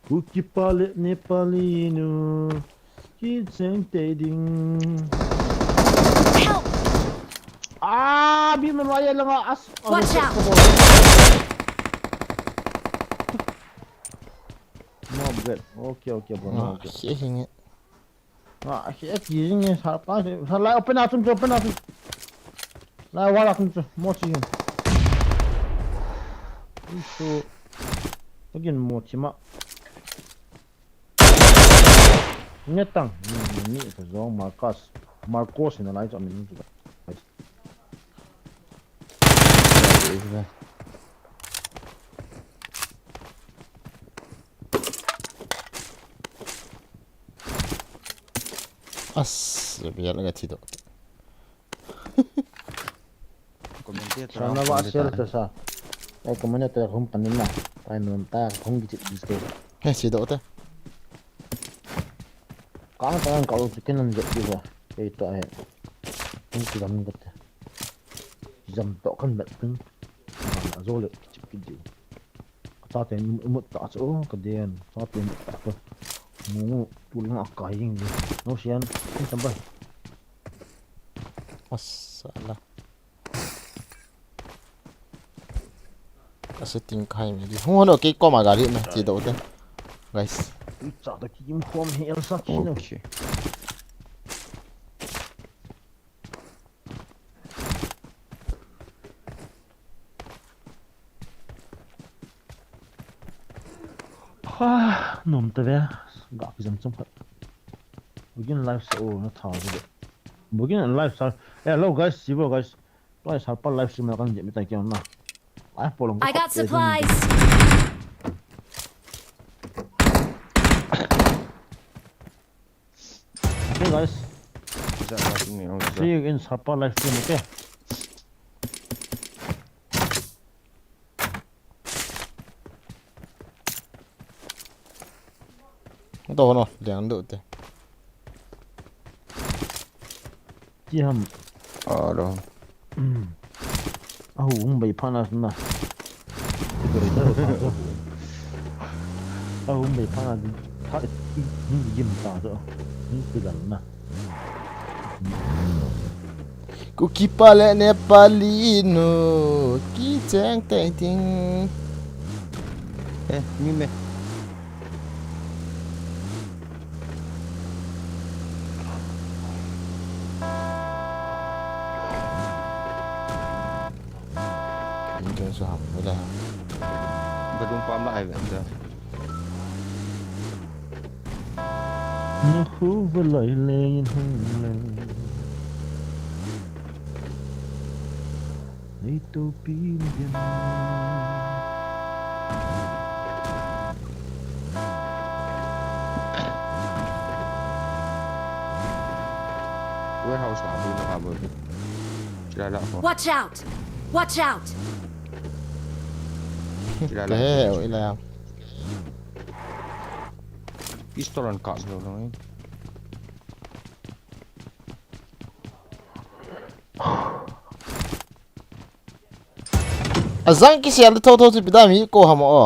Kuki pa le Nepali nu. Ki cheng te ding. Help! Ah, bi man wa ya langa as. Watch out! Mob get. Okay, okay, bro. Ah, okay. He he. Ah, he he ni sa pa sa lai open a tum open a tum. Lai wala tum mo chi. Isu. Again, mo chima. Nge tang, ni, ni, ni, ka zong Marcus. Marcos in a lai chu a min chu. As, ya biar lagi tidur. Commentator Sana ang wa commentator. Sel ta sa. Ai, commentator hung panin na. Ai, nun ta hung kichit kichit. He, si do te. Ka ta ang ka u chicken ang jet di ba. Ei to ai. Hung kichit ang ka te. Jam to kan met pin. Ka zo le kichit kichit. Ka ta te mut ta chu ka den. Ka ta te mut ta ko. Mu tu lang a ka ying di. No sian. Ni tam ba. Masala. Ka setting kai mi di. Hung hon okay, koma gari me ti do te. Guys. Cha ta ki kim khom he el sa ki no. Okay. Ha, nom ta ve. Ga ki jam chom khat. Bugin live sa o na tha de. Bugin live sa. Eh, hello guys, sibo guys. Guys, harpa live stream na kan je mi ta kian na. Live polong. I got supplies. Okay guys. Isa, isa, isa, isa. See you in harpa live stream, okay? Ito no, liang do te. Ti ham. Aro. Ahu hung bei phana na. Ahu hung bei phana din. Tha i, i, i, yim ta do. Ni ti gal na. Kuki pa le Nepali nu kicheng teng ting. Eh, mi me. Inter sa ham, wala. Badung pam la ai ve ta. Na khu va lai le in hung le. Nei to pi ni gen. Warehouse la bu na ka bu. Chila la ko. Watch out! Watch out! Chila la. Te, oi la. Pistol an ka lo lo. Azang kisial tho tho si pida mi ko hamo o.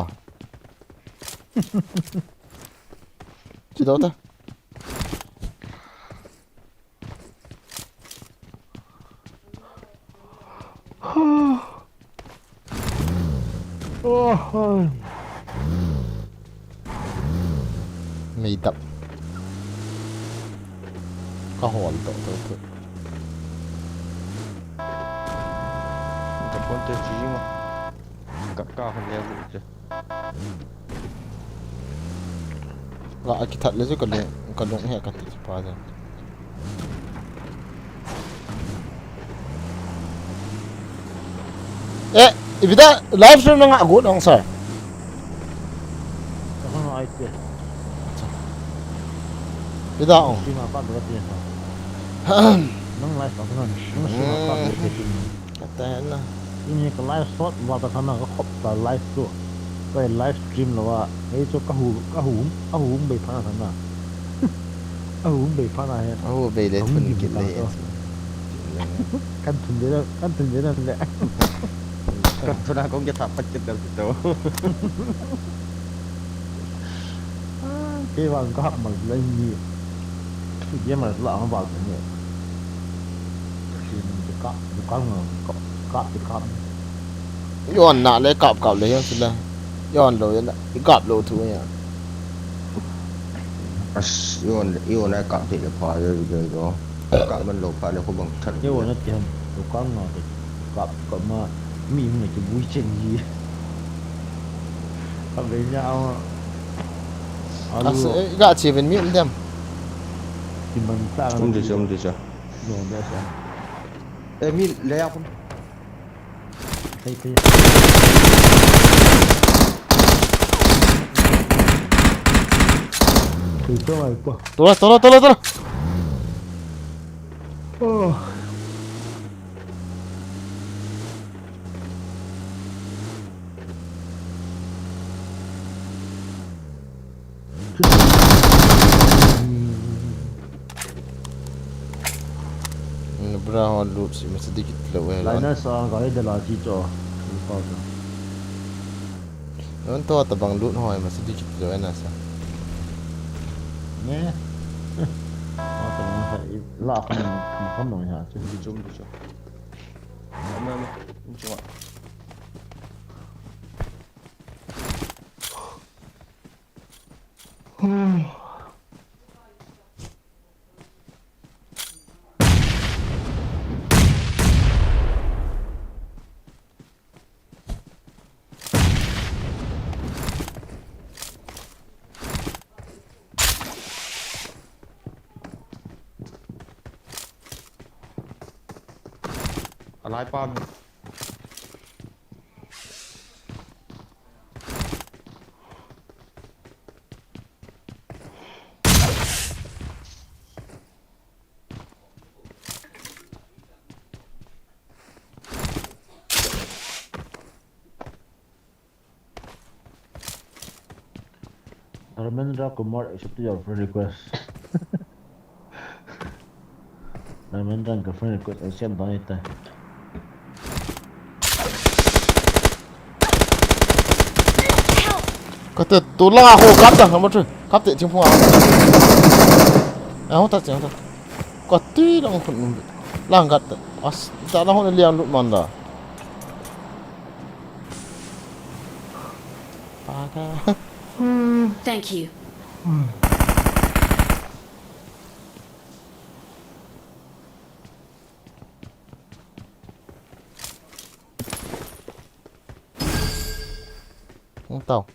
Chi do ta. Oh, oh. Mei dap. Ka hol to to to. Ka pon te chi ma. Ka ka han le bu te. Ga a kithat le chu ka lung, ka lung he ka ti pa ja. Eh, ipida live stream na nga agut ang sir. Ako na I P. Ipida ang. Stream apa ba ti na? Nang live ako na. Nang stream apa ba ti na? Kata na. Ini ka live shot ba ta kana ka khop ta live tu. Ka live stream lo wa. Ei chu ka hu, ka hu, ka hu bei pha na kana. Ka hu bei pha na he. Ka hu bei le thun kit le. Kan thun de, kan thun de na le. Kan thun a kong ke tha pat ke tel to. Kei vang ka hak mal lai ni. Kei mal la ang bal ni. Kei ni ka, ka, ka, ka, ka. Yon na le kap kap le yon sila. Yon lo yon na, kap lo thu ya. As yon, yon na kap te le pha le le go. Kap man lo pha le ko bang than. Yon na tiam, lo kang na te. Kap, kap ma, mi mi ki bui chen ni. Kavenya awa. Alu. Asa, eh, ga chi ven mi um dem. Kiman ta. Um di cha, um di cha. No, da cha. Eh, mi le ya pun. Thei, thei. Thei to ai po. Tola, tola, tola, tola. Oh. Bra ho loot si masa dikit lou eh. Linus a gari de la chi cho. Ni pa ka. Non to tabang loot ho masa dikit lou eh nasa. Ne. Tabang sa la kham kham no ya. Di chum di chum. Ama ama. Chum. Alai pa. Dharmendra Kumar accept your friend request. Dharmendra ka friend request accept ba ita. Kate tu langa ho kap ta, number three. Kap te ching phung a. A ho ta ching ta. Kati lang khun. Lang gat ta. As ta lang ho liang lut man da. Paga. Thank you. Hung tau.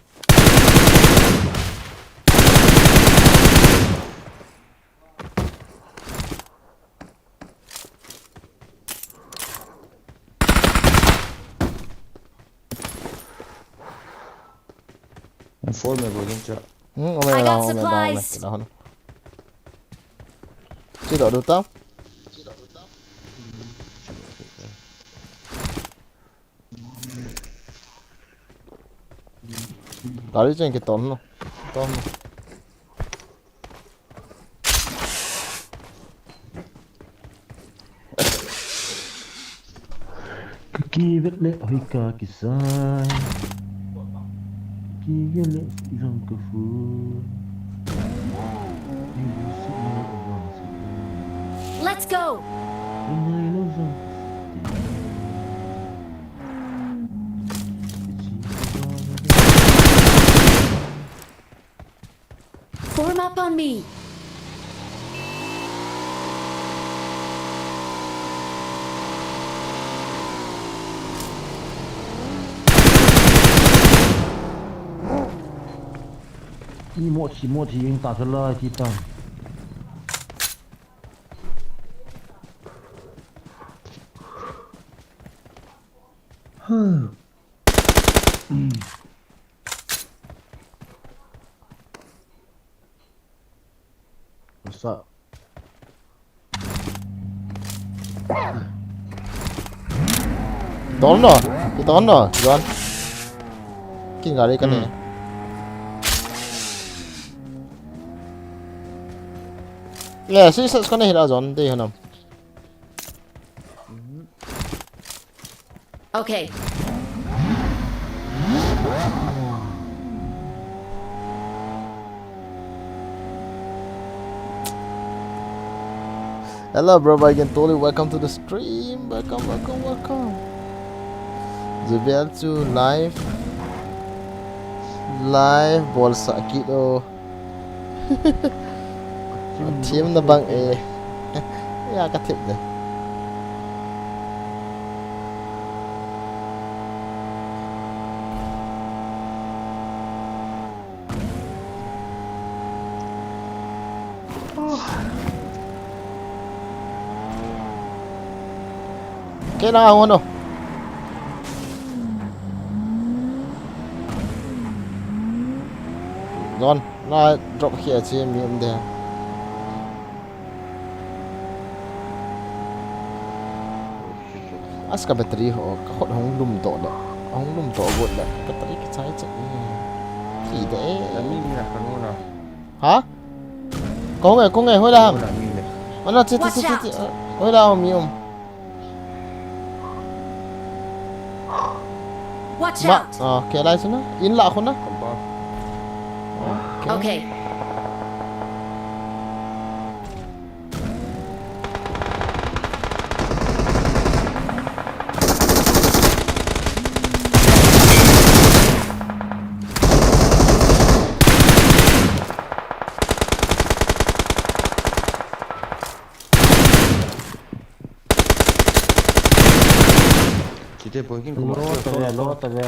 Phone me bol ding cha. Hmm, ome I la, got ome la, ome supplies. La hon. Chi do du ta. Gari chen kiton no. Ton no. Ka kivet le hoi ka kisai. Kivet le jong ka fu. Let's go. Form up on me. Ni mo chi mo chi ing ta chala chi ta. Huh. What's up? Don no, don no, John. King gari kane. Hmm. Yeah, si sa kane hila John, dei hanam. Okay. Hello, bro, Baigen Toli. Welcome to the stream. Welcome, welcome, welcome. J B L two live. Live, ball sakit, oh. Team na bang e. Ya ka tip de. Kei na hung no. John, na drop khia che mi um de. As ka battery ho, ka khut hung lum to le. Hung lum to got le. Battery ka chai che. Ki de. Ami mi na kanu na. Ha? Kong e, kong e, hoi la ham. Kanu na mi le. Ana che che che che. Hoi la mi um. Watch out. Ah, ke lai suna. In la khuna. Compound. Okay. Chite point kin kuma. Lo ta ve, lo ta ve.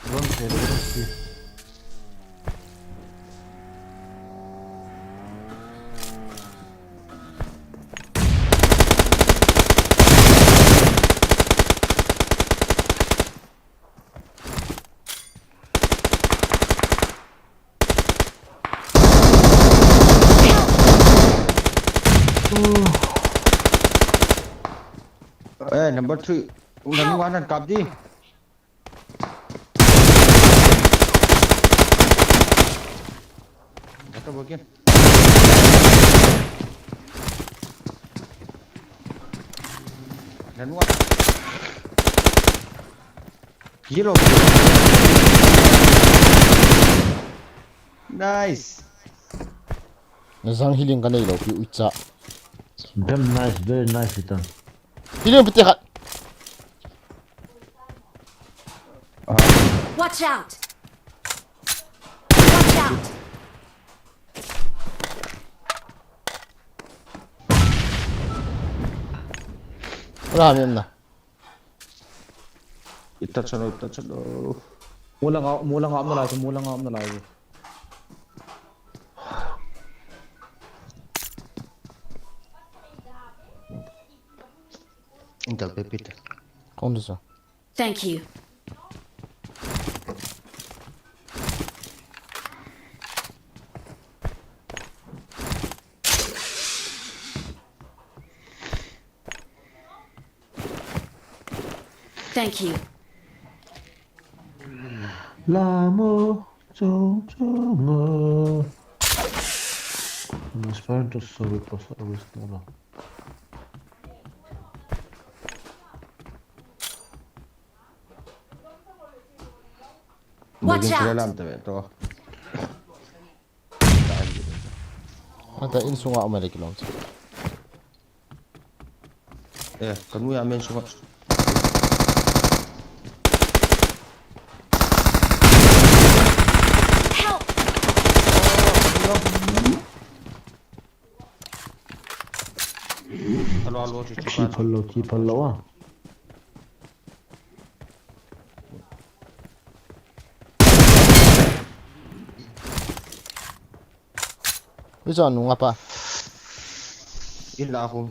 Drone se, drone se. Eh, number three. Number one, kap di. Ito, bogey. Number one. Yellow. Nice. Na jang healing ka nei lou pi uicha. Damn nice, very nice, Ethan. Healing pi te khat. Watch out! Watch out! Wala mi na. Ita chalo, ita chalo. Mula nga, mula nga amna lai, mula nga amna lai. Intel pe pita. Kong du sa. Thank you. Thank you. Lamo, chong, chong, oh. Mas parang to sabi pa sa abis na lang. Watch out! Anta insunga umalik long. Eh, kanu ya men sunga. Help! Alo, alo, chi, chi, chi, palo, chi, palo, ah. Ui, chon nung apa? In la home.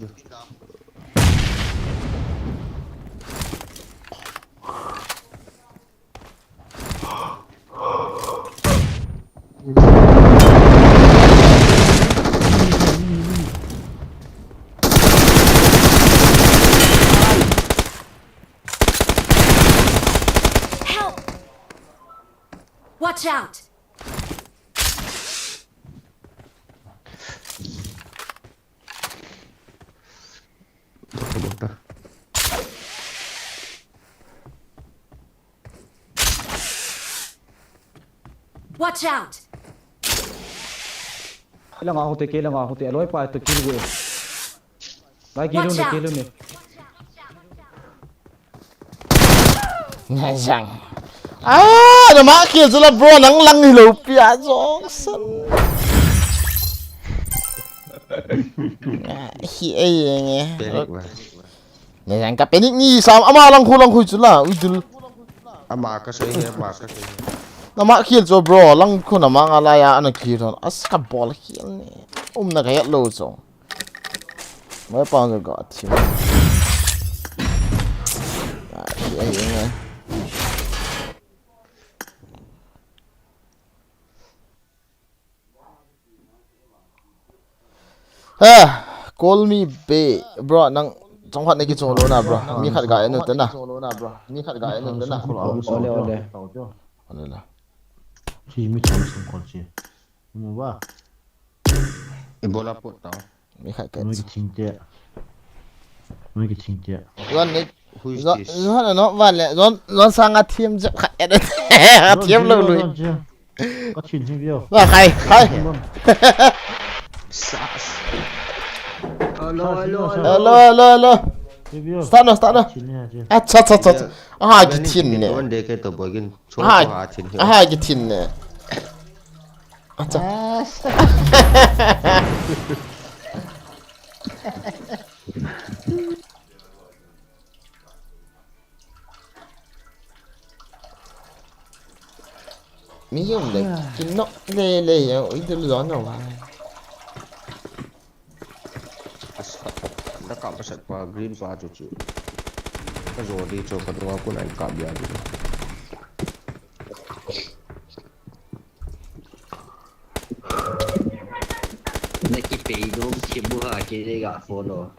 Help! Watch out! Bota, bota. Watch out! Kei langa hote, kei langa hote, aloi pa to kill go. Lai kill. Watch out! Kill ne. Najang. Ah, na ma kill chu la bro, nang lang hilou pi a jong san. Ah, hi ai nge. Panic ba. Najang ka panic ni sam ama lang khu lang khu chu la, ui dul. Ama ka sei he, ama ka sei he. Nama khel cho bro, lang khu nama nga la ya ana khel thon. As ka bol khel ni. Um na ka yat lo cho. Mai pa ga ga thi. Ai ai ai. Ha, call me back, bro, nang chong khat na kichong lo na, bro. Mi khat ga enu te na. Mi khat ga enu te na. Ole, ole. Ole la. Chi mi chong sum call chi. Mu ba. Ibola pot tao. Mi khat ka. Noi ki thing te. Noi ki thing te. Wan ni. Who is this? Zon, zon, no, vale. Zon, zon sang a thiam jep khat. Thiam lo lui. Ka thin hi vio. Wa khai, khai. Sas. Hello, hello, hello. Hello, hello, hello. Hi vio. Start no, start no. Thin hi ha che. Acha, acha, acha, acha. Aha, ki thin ne. One day ke to boy gin. Aha, aha, ki thin ne. Acha. Mi um le, kin nok le le ya, ui, tu zon no wa. Asa, da ka pasat pa green pa chu chu. Ka zo di chu ka dua kun ai ka bia di. Na ki pei dom ki bu ha ki le ga follow.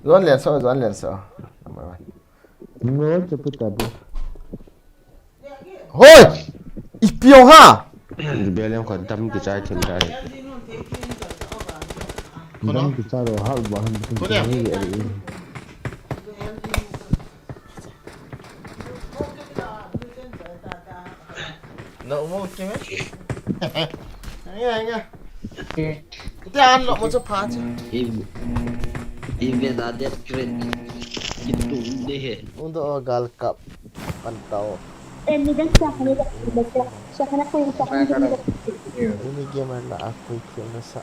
Zon len so, zon len so. Number one. No, che pu ta bu. Hoi! Ipi ong ha! Bel em kho dam kichai them tai. Dam kichai lo ha ba han. Kone. Na umo ke me? Nga, nga. Te an lo mo cho pha cho. Even a death threat. Kitu de he. Undo gal kap. Pantau. Ini gamer na a koi khel na sa.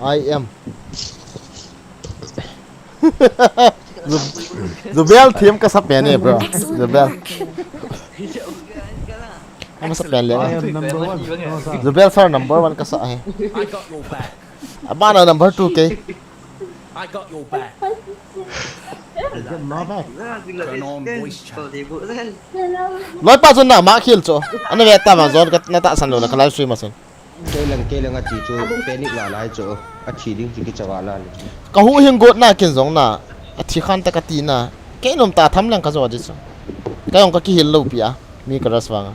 I am. Zubel team ka sa pen e, bro. Zubel. Ama sa pen le. Zubel sir number one ka sa he. Abana number two ke. I got your back. Turn on voice chat. Loi pa chun na ma khel cho. Ana ve ta ma zon ka na ta san lo na ka live stream a sun. Kei lang, kei lang a chi chu panic la lai chu. A chi ding chu ki chawa la le. Ka hu hing got na kin zong na. A thi khan ta ka ti na. Kei nom ta tham lang ka zo di chu. Ka yong ka kihil lo pi a. Mi ka rush vang a.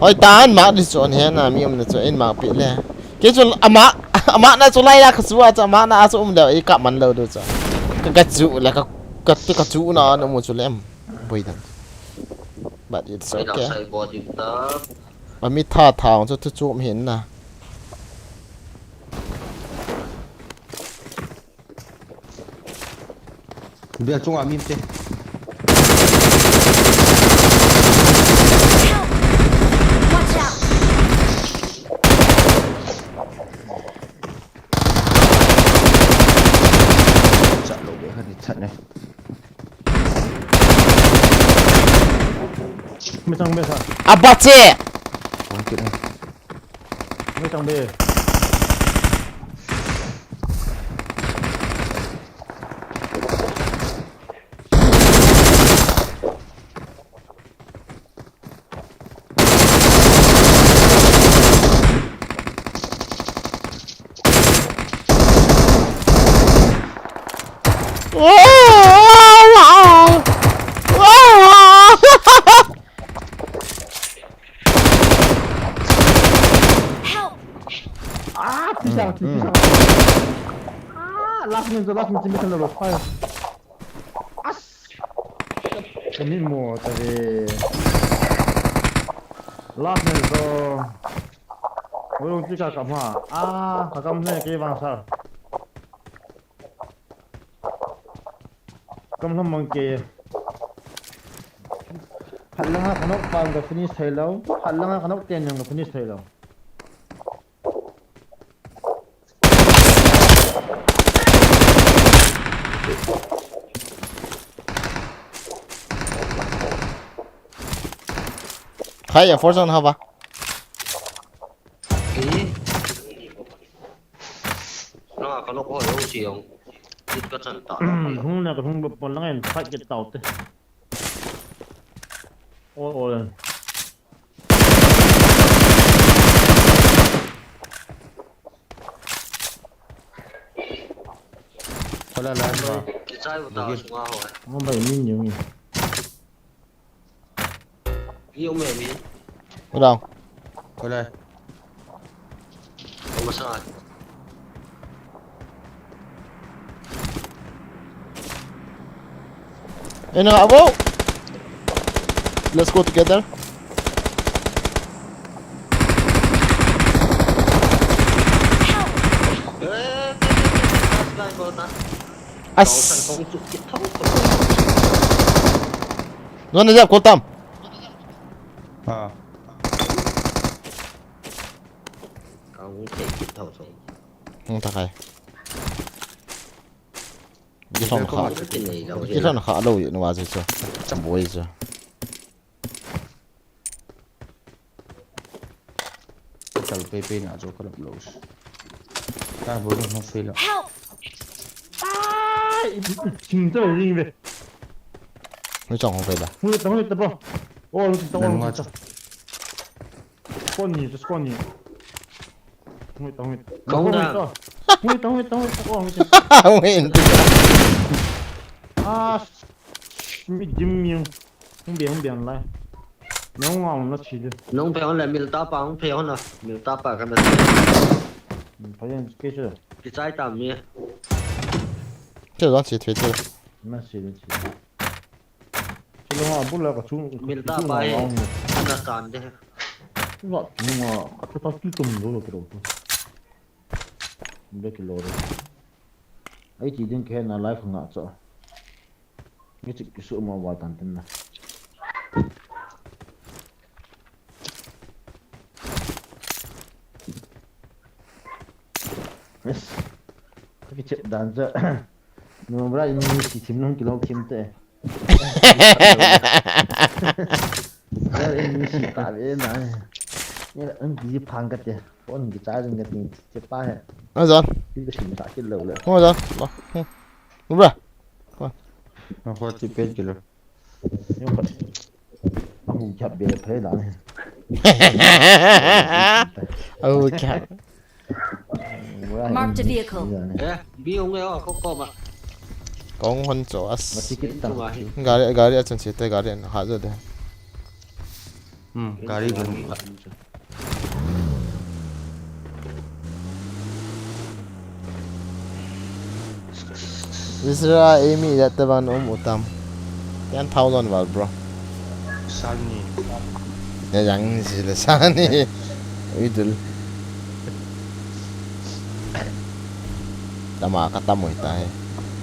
Hoi tan ma di chu an he na mi um na chu in ma pi le. Kei chu ama, ama na chu lai la ka su a chu ama na a chu um le i ka man lo du chu. Ka ka chu le ka ka ti ka chu na na mu chu le em. Boi dan. But it's okay. Ba mi tha tha chu tu chu um hin na. Bia chunga mi te. Watch out! Chat lo be khat ni chat ne. Me chang be sa. Abache. Kong kit ne. Ngai tang be. Help! Ah, pisa, pisa. Ah, last minute, last minute, last minute, last minute. As. Kami mo, tabi. Last minute, so. Ulung tika kama. Ah, kakam ne, kei bang sa. Kam lam mang ke. Phat langa ka nok pan ka finish thei lo. Phat langa ka nok ten jong ka finish thei lo. Phai a, force on hava. Ei. Na, ka nok ho lo si ong. It ka chan ta. Hung na ka hung pon lang en, fight kit tau te. Ol, ol. Hola la ba. Kichai uta sunga ho. Hung bai min yung. Mi um e mi. Go down. Go down. Go masang. Eno, abo. Let's go together. As. Nuan na jap ko tam. Ha. Kau ni thei kit thou thou. Hung ta khai. Kithon kha. Kithon kha lo ye nuwa je cho. Boi cho. Chal pe pe na cho kalap lo. Ka boi no fail. Help! Ai, ching to ring ve. Ni chong hung pe da. Hung ta, hung ta po. Oh, hung ta, hung ta. Spawn ni, spawn ni. Hung ta, hung ta. Kong da. Hung ta, hung ta, hung ta. Oh, hung ta. Hung ta. Ah, mi dim mi. Hung be, hung be an lai. Nong ngau na chi de. Nong pe hon la mil ta pa, hung pe hon la. Mil ta pa ka na. Pa yan ke che. Kichai ta mi. Che don chi thwe che. Na chi de chi. Chilanga bula ka chung. Mil ta pa e. Ana kan de. Wa, nunga, ka ta tu tum lo lo kiro. Be kilo re. Ai ti ding ke na life nga cha. Ni chik kisu ma wa tan tin na. Yes. Ka kichep dan cha. No bra in ni si thim nung kilo thim te. Bra in ni si ta ve na. Ni la ang bi phang ka te. Phone kichai jing ka ti che pa he. Azan. Ti ka sim ta kit lo le. Ho azan. Lo. Bra. Ho ti pe kilo. Ahu khat be phei dan. Ahu khat. Marked a vehicle. Eh, bi ong e o ko ko ma. Kong hon cho as. Mati kit ta. Gari, gari a chun che te gari an ha jo de. Hmm, gari gun. Israel, Amy, that the one um utam. Ten thousand val, bro. Sani. Ya yang si le sani. Idul. Tama ka tamoi ta he.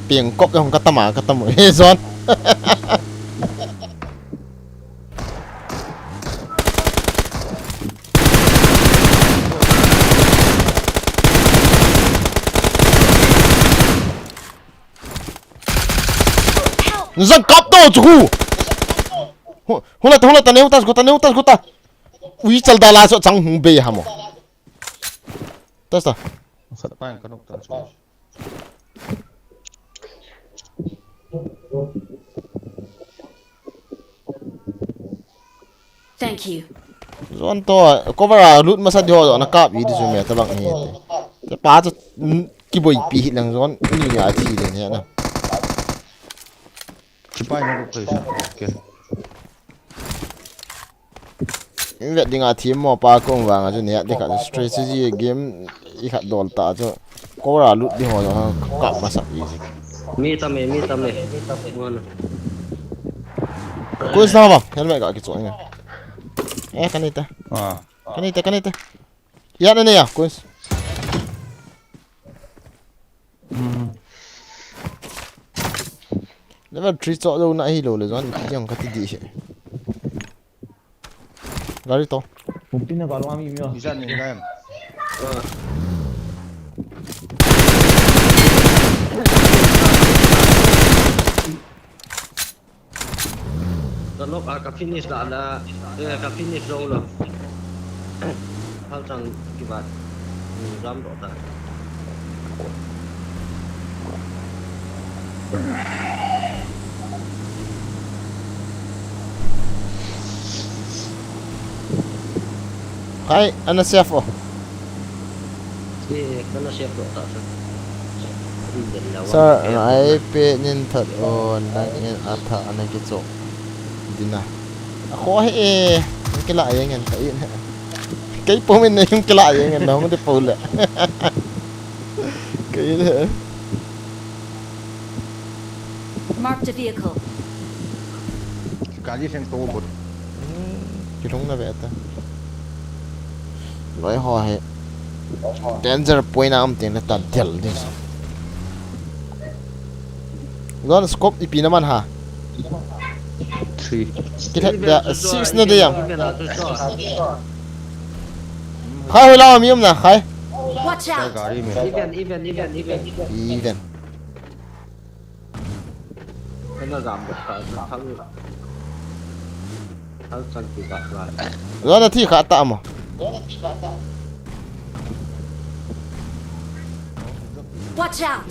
Piang kop yang ka tama ka tamoi. He zon. Zan kap to chu hu. Hu-, hula ta, hula ta, neu ta, guta, neu ta, guta. Ui, chal da la so chang hung be ha mo. Tas ta. Sat pa ka nok ta chu. Thank you. Zon to, cover a lut masa di ho, zon a kap i di su me ta bang hi te. Te pa chu, mm, kiboi pi hi lang zon, ni ni a thi le ne na. Chipai na ko kai sa. Okay. In vet ding a thi mo pa kong vang a chu ne, de ka strategy game i khat dol ta chu. Cover a lut di ho, zon a kap masa i si. Mi tam e, mi tam e. Wan. Ko is na ba, helmet ka ki chon. Eh, ka ni ta. Ah. Ka ni ta, ka ni ta. Ya na ne ya, Queens. Hmm. Level three cho lo na hi lo le zon, ki jong ka ti di he. Gari to. Pumpi na galo ami mi. Isan ni gam. Ka knock a ka finish la la, eh, ka finish lo lo. Hal chang kibat. Hmm, ram do ta. Khai, ana save o. Sir, na iPad nin that o, nang in atha ana kicho. Dina. A kho he e, kila yengen ta in. Kei po min na yung kila yengen na hong de po le. Kei le. Marked a vehicle. Kali sen to bot. Hmm, kilung na beta. Loi ho he. Danger point a um teng le ta del di. Zon scope ipi na man ha. Three. Kithat da six na de yang. Khai hoi la mi um na khai. Watch out! Gari me. Even, even, even, even. Even. Kana gam ka sa thang. Thang sang ki ba ba. Lo na thi kha ta mo. Watch out!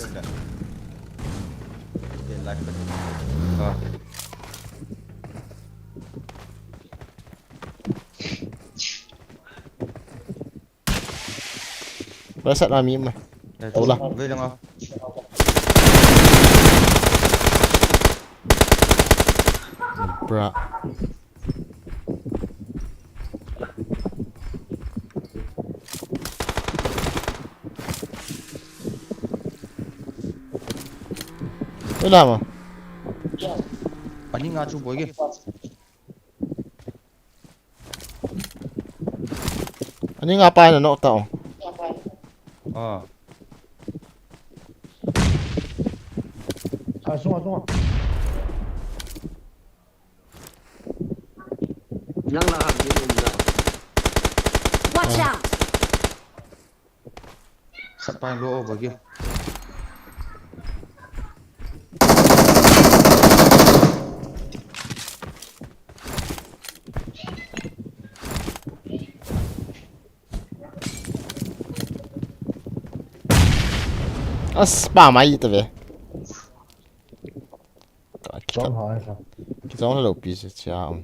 Ba sat ma mi ma. Tau la. Ve lang a. Bra. Ve la ma. Ani nga chu boi ge. Ani nga pa na nok ta o. Ah. Ah, sunga, sunga. Nang la ham ni um na. Watch out! Khat pa lo over ge. As, pa mai ta ve. Ka ki Chom ta. Ha sa. Ki chom lo pi se cha um.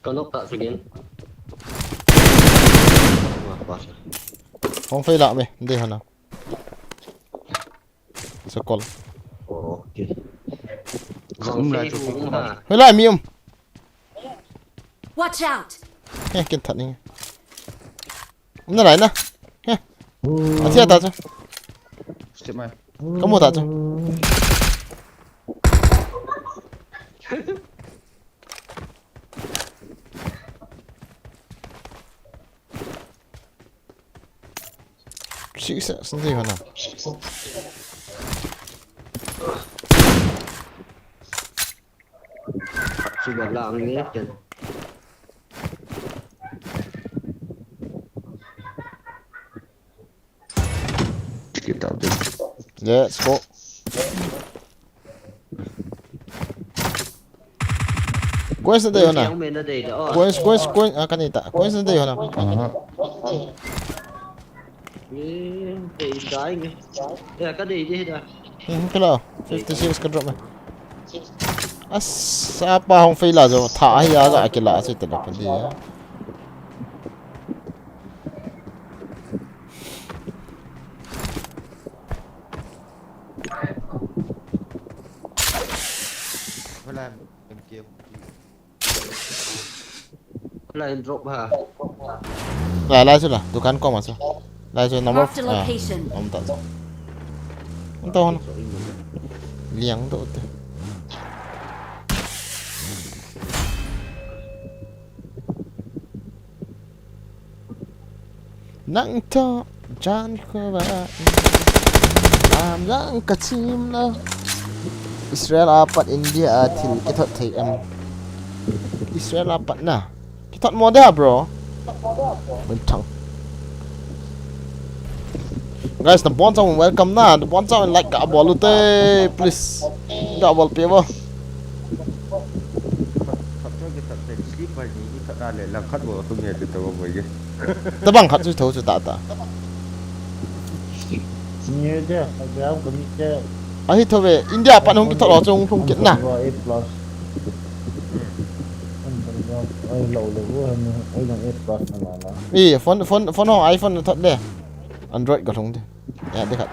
Ka nok ta su gin. Wa pa sa. Hong fei la me, de hana. Sa kol. Oh, okay. Um la chu. Hoi la mi um. Watch out! Eh, kin that ni. Um na lai na. Eh. A thia ta chu. Step mai. Ka mu ta chu. Six, six, six, six. Sudah lang ni kan. Kita tu. Let's go. Coins na dei ho na. Coins, coins, coins. Ah, kanita. Coins na dei ho na. Aha. Eh, dei dai nge. Ya, ka dei dei da. Hmm, kilo. Fifty-six ka drop me. Asa pa hong fei la jo. Tha hi ya ga kila se te la pa di ya. Wala, M K. Line drop ha. La, la, sula, dukan ko masu. La, sula, number. Marked a location. Om ta. Om ta hon. Liang to te. Nang to jan ko ba. Lam jang ka chim lo. Israel a pat India a thil kithot thei em? Israel a pat na. Kithot mo de ha, bro. Min thang. Guys, na bon chang welcome na. Na bon chang like ka bol u te, please. Ka bol pe bo. Tale, lang khat bou thum hi ti to bou ge. Tabang khat chu tho chu ta ta. Ni de, ka jam ko ni ke. Ahi tho ve, India pan hung kitho lo chu hung lhung kit na. Eight plus. Ai lo lo, ai lo eight plus na la la. E, phone phone phone ho iPhone na thot le. Android ka lhung de. Ya de khat.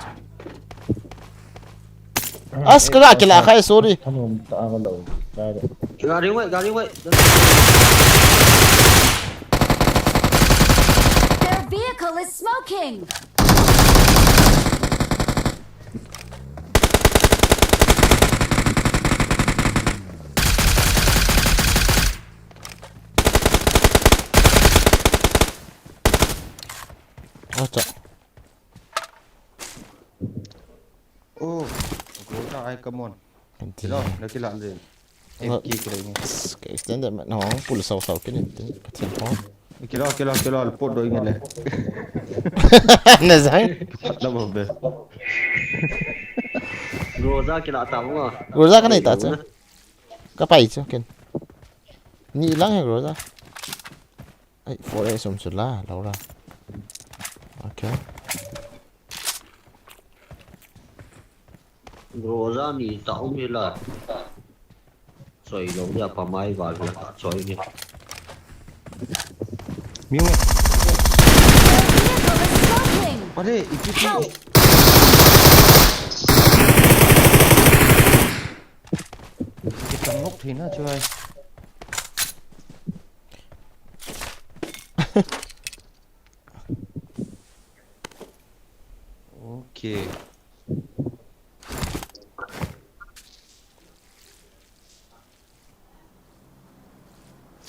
As ka ga kila khai, sorry. Thanom ta ka lo. Ka de. Gari wai, gari wai. Their vehicle is smoking! Acha. Oh, Groza ai, come on. Anti. Kilo, na kila le. Em ki kila ni. Ka extended mag na hung pul sau sau kini tin ka thiam ho. Kilo, kilo, kilo, pot do nge le. Na zang. Pat la bo be. Groza kila ta mo. Groza ka nei ta cha. Ka pai chu ken. Ni lang he Groza. Ai, four A sum chu la, lo la. Okay. Groza ni ta um hi la. Choi lo ya pa mai ba la choi ni. Miu. Their vehicle is smoking! Are, ipi ti. Help! Kita nok thei na chu ai. Okay.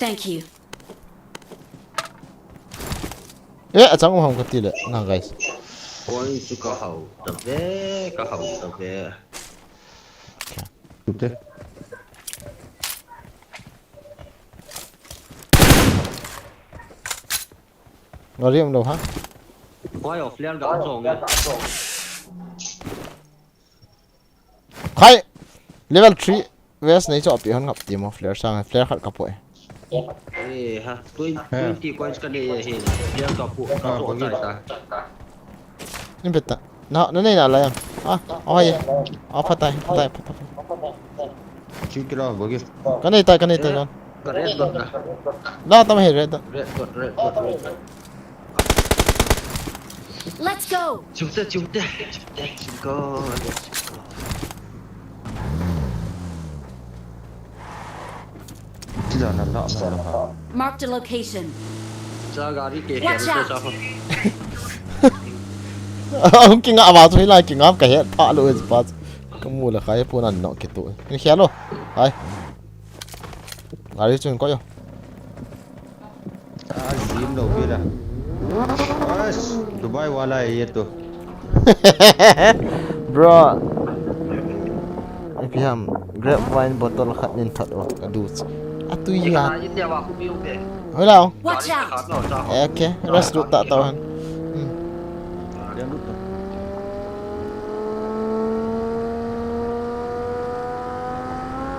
Thank you. Eh, achang um ham ka ti le. Na guys. Koi chu ka hau ta ve, ka hau ta ve. Tute. Gari um lo ha. Koi of flare ga song. Khai. Level three. West nei cho pi hon ngap ti mo flare sang flare khat ka poi. Eh ha, twenty, twenty coins ka nei hi. Flare ka pu, ka pu chai ta. Nin peta. Na, na nei na la ya. Ah, oh ye. Ah, phatai, phatai, phatai. Chi kilo bo ge. Ka nei ta, ka nei ta jon. Ka red dot na. La tam he red. Red dot, red dot, red dot. Let's go! Chute, chute, chute, chute. Marked a location. Cha gari ke Watch ke out! Cha ko. Hung kinga ama chu hila kinga ka het pha lo e pa. Ka mu la khai pu nan no ke tu. Ni khia lo. Hai. Gari chun ko yo. Ah, zim lo bila. Bas, Dubai wala hai ye to. Bro. Ipi ham, grapevine bottle khat nin that o, ka du. Atu ya. Ina yin ya wa khu mi ung be. Hola. Watch out! Okay, rest du ta ta han. Dia lupa.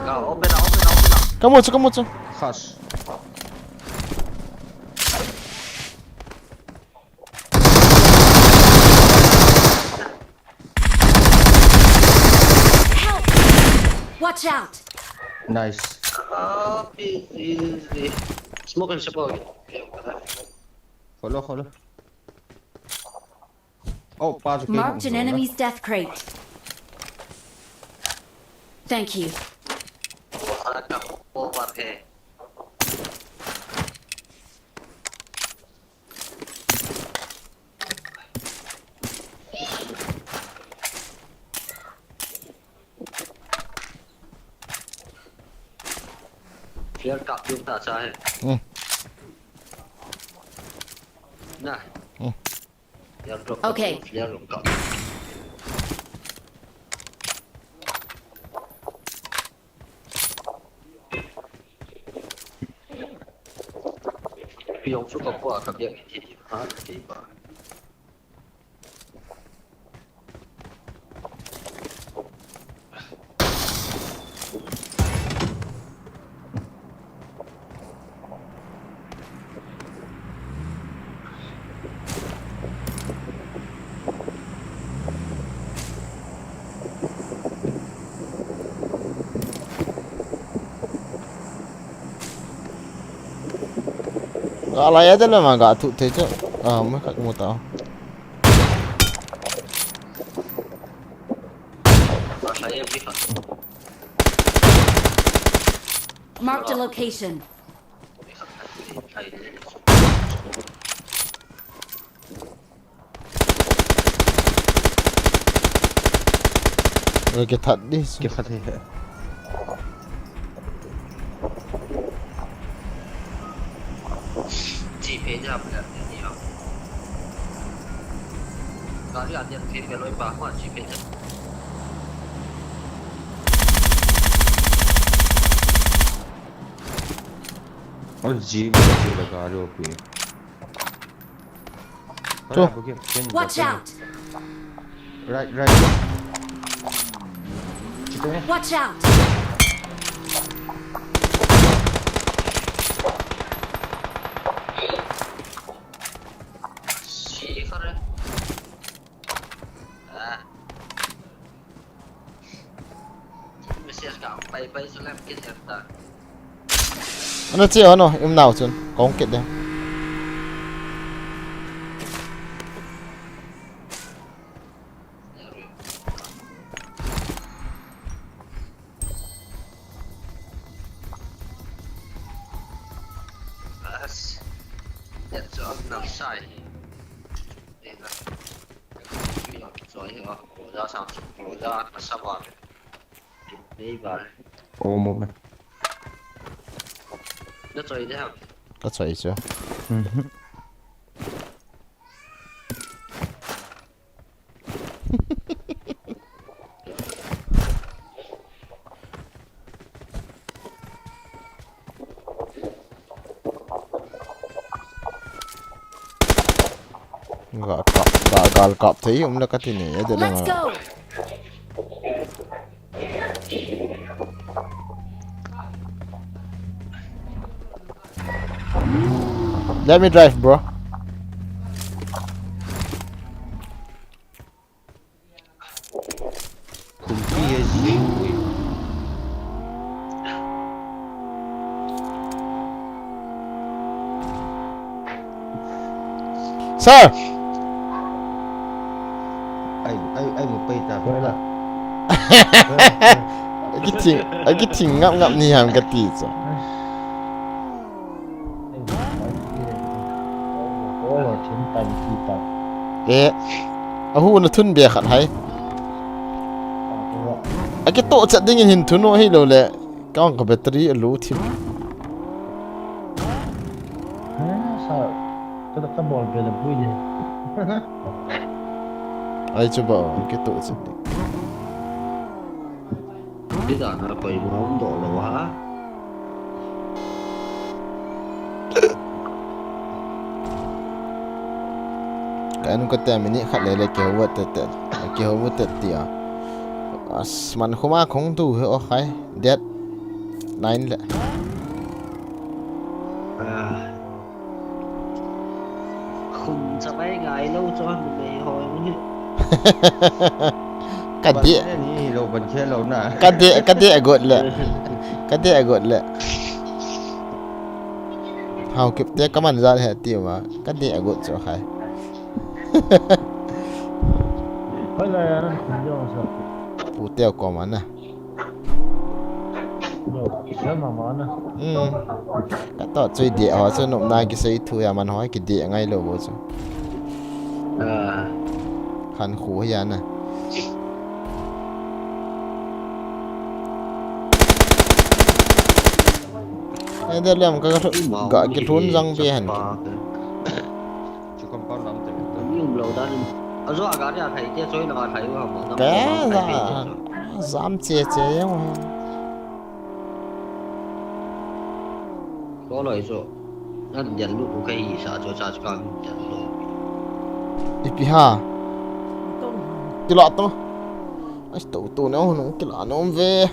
Ka open up, open up, open up. Kamu chu, kamu chu. Khas. Help! Watch out! Nice. Ah, easy, easy. Smoke and support. Kholo, kholo. Oh, pa chu. Marked an enemy's death crate. Thank you. Over here. Flare kap yung ta sa hai. Hmm. Na. Hmm. Flare drop. Okay. Flare drop kap. Piong su kap ko kap ya ki ha ki ba. Ka lai a de le ma ga thu thei chu. Ah, ma khat mu ta. Marked a location. Oi, kithat di. Kithat hi. Chi phe ja phe ni ho. Gari a dia phe phe loi pa ko chi phe ja. Aur jeep, jeep laga lo pe. Chu. Watch out! Right, right. Watch out! Message ka pai pai sulam ke serta. Ano che ano, im nau chun. Kong kit de. Bas. Yan so ang nang sai. Yan na. Yan so ang roja sa roja na sa ba. Nei ba. O mo ba. Na choi de ha. Ka choi chu. Mhm. Ga kap, ga gal kap thei um le ka ti ni, ya de le. Let's go. Let me drive, bro. Kumpi ya zi. Sir! Ai, ai, ai, mo pai ta. Wala. Aki ting, aki ting ngap ngap ni ham ka ti chu. Eh, ahu na thun be khat hai. Aki to chat ding in hin thun o hi lo le. Ka ong ka battery a low thim. Ha, sa, ka, ka bol be la bui le. Ai chu ba, ke to chu. Di da na koi ma um do lo ha. Ka anu ka te minute khat le le ke wa te te. Ke wa te ti a. As man khuma khong tu he o khai. Date nine le. Ah. Khum chabai ngai lo chu numei ho ni. Ka deh. Ban khe ni lo, ban khe lo na. Ka deh, ka deh got le. Ka deh got le. Haokip te ka man jat he ti ma. Ka deh got chu khai. Hoi la ya na khum jong sa. Pu teo ko ma na. Hmm. Ka to chui deh ho chu nopna kisei thu ya man ho kideh ngai lo bo chu. Ah. Khan khu hi ya na. Ai de lem ka, ka, ka kilhun jang be han ki. Chu compound lam te. Ni um lo dan. A zo a gari a thai te choi lo a thai u ha mo. Ka za. Jam che che jong he. Ko loi zo. Nan dian lu u kai sa zo cha cha kan dian lo. Ipi ha. Kila to. Ai to to ne ho no kila nom ve.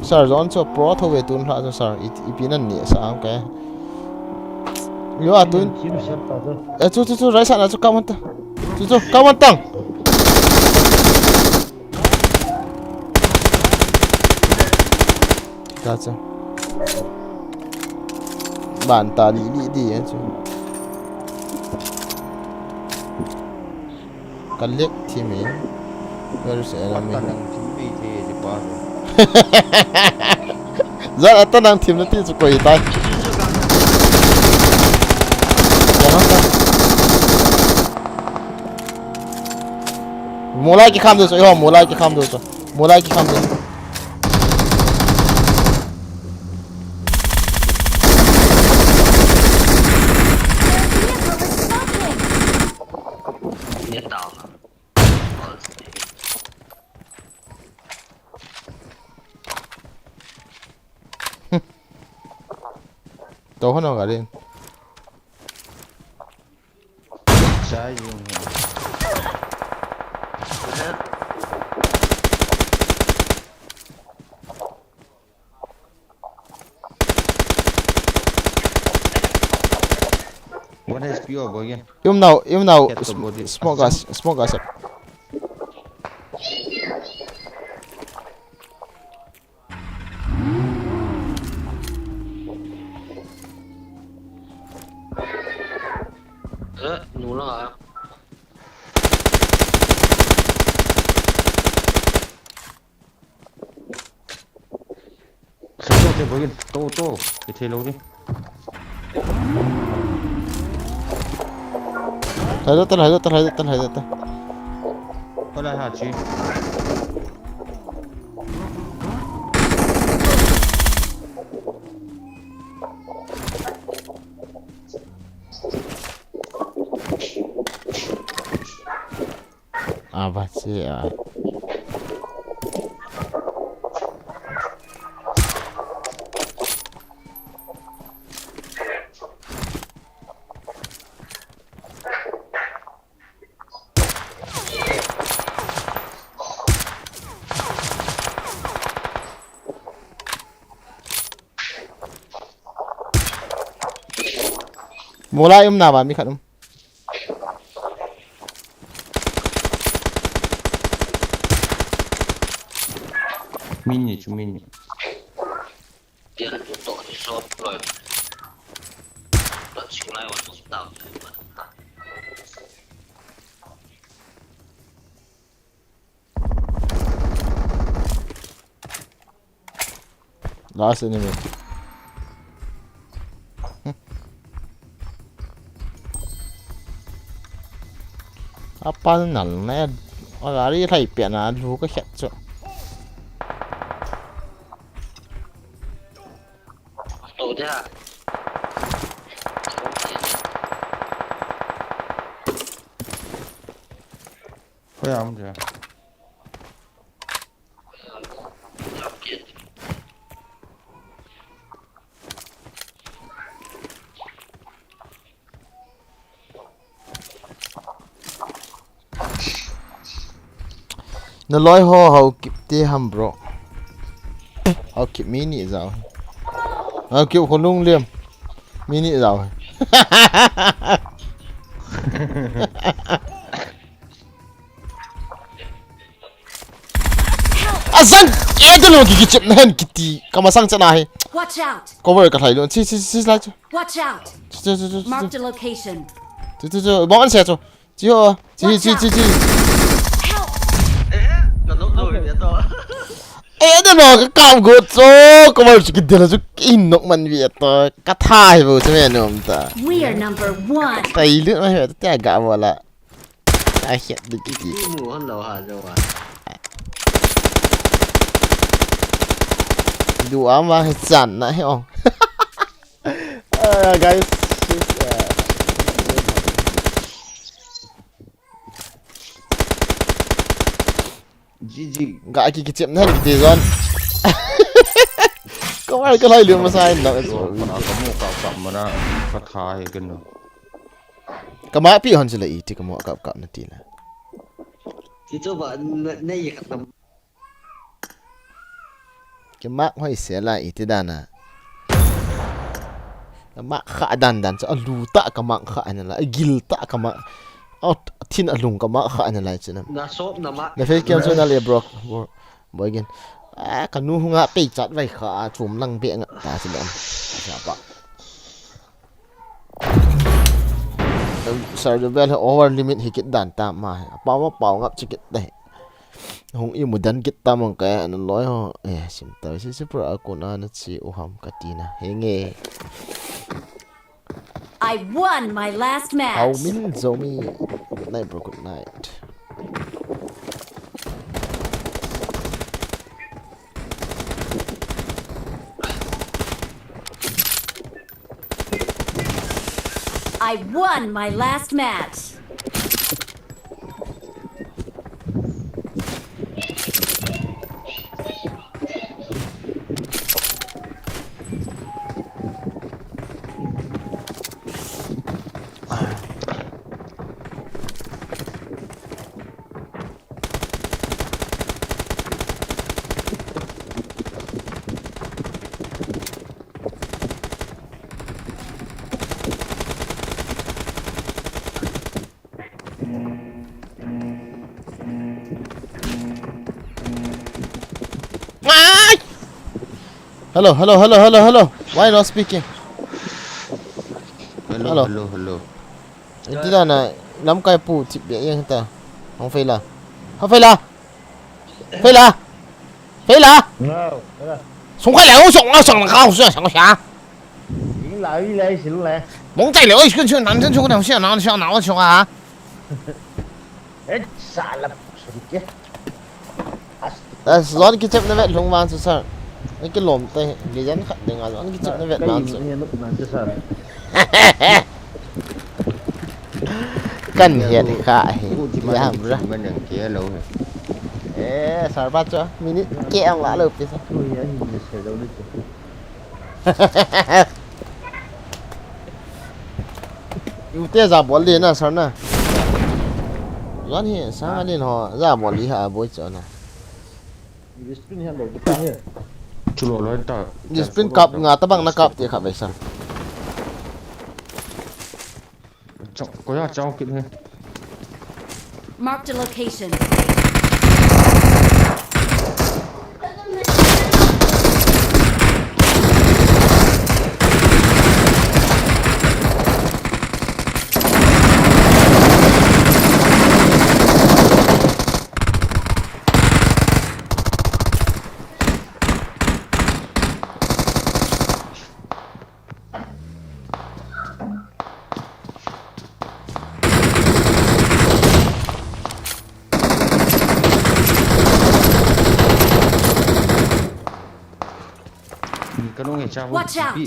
Sir, zon chu pro tho ve tun hla chu, sir. I, ipi nan ni sa ang ke. Yo, a tun. Team siam ta chu. Eh, chu, chu, chu, right side na chu, come on ta. Chu, chu, come on tang. Cha, cha. Ban ta li, li di, eh, chu. Ka lek thim e. Where is the enemy? Atan ang thim e, thei, thei pa. Zan atan ang thim na ti chu koi tai. Molai kikham ding chu, iho, molai kikham ding chu. Molai kikham ding. Get down. Tou hon ong ka din. Sai yung. One H P o boy. Yum now, yum now. Get the body. Smoke gas, smoke gas. Eh, nula. Thei lou te boy, to, to. Ithei lou ni. Hai da ta, hai da ta, hai da ta, hai da ta. Hola ha chi. Ah, va che a. Mola um na ba, mi khat um. Mini chu mini. Last enemy. Apa nal na. Ala ri lai pia na lu ka khat chu. Hoiya um je. Na loi ho Haokip te ham bro. Haokip mi ni jao. Haokip kho lung liam. Mi ni jao. Azan, eh, dalo ki kichep na hen kiti. Kamasang chana he. Watch out! Cover ka lhai lo. Chi, chi, chi, chi, chi. Watch out! Chi, chi, chi, chi, chi. Marked a location. Chi, chi, chi. Bong an se chu. Chi ho. Chi, chi, chi, chi. Help! Eh, ka nok lo ni to. Eh, dalo ka kam go chu. Cover chu ki dalo chu in nok man vi to. Ka thai bo chu me nom ta. We are number one. Tai lu ma he ta ga wala. A hiat di kiti. Mu hon lo ha jo wa. Du ama he chan na he ong. Ah, guys. G G. Ga ki kichep na kiti zon. Ko ai ka lai lu ma sai na. Mana ka mu ka ka mana ka tha he ken no. Kama pi hon sila iti kamo kap kap na ti la. Ti chu ba na, na ye khat na. Kimak hoi sela iti dana. Ka mak kha dan dan chu, a lu ta ka mak kha na la, a gil ta ka mak, a thin a lung ka mak kha na la chu na. Na sop na mak. Na fake kiam chu na le bro, bro, boy gen. A ka nu hunga pei chat vai kha a chum lang be nga ta chu na. Sa pa. Sir, the bell over limit hi kit dan ta ma. Pau ma pau ngap chi kit dai. Hung imu dan kit ta mang kaya ana loi ho. Eh, sim ta si si pra a kun ana chi u ham ka ti na. Henge. I won my last match. Hau Min Zomi. Night, bro, good night. I won my last match. Ai! Hello, hello, hello, hello, hello. Why not speaking? Hello, hello, hello. Iti da na lamkai pu tip be yang ta. Hong Fei la. Hong Fei la. Fei la. Fei la. No. Song kai le, song, song, song, song, song, song. Ing la, wi le, sil le. Mong tai le, oi, kun chu nan chen chu na sia na sia na sia a. Eh, sala, sum ke. As, zon kichep na vet lhung vang chu sir. Ni kilom te, lian khat ding a zon kichep na vet vang chu. Ni nuk nan chu sir. Kan hiat kha hi. Yam ra. Man yang ke lo. Eh, sir ba chu. Minute ke ang la lo pi sa. Tu ya hi ni se lo ni chu. Ute ja bol le na sir na. Zon hi sang alin ho ja bol li ha boi cho na. Discipline ha lo ta he. Chulo lo ta. Discipline kap nga ta bang na kap te kha ve sir. Chao, ko ya chao kit he. Marked a location. Watch out!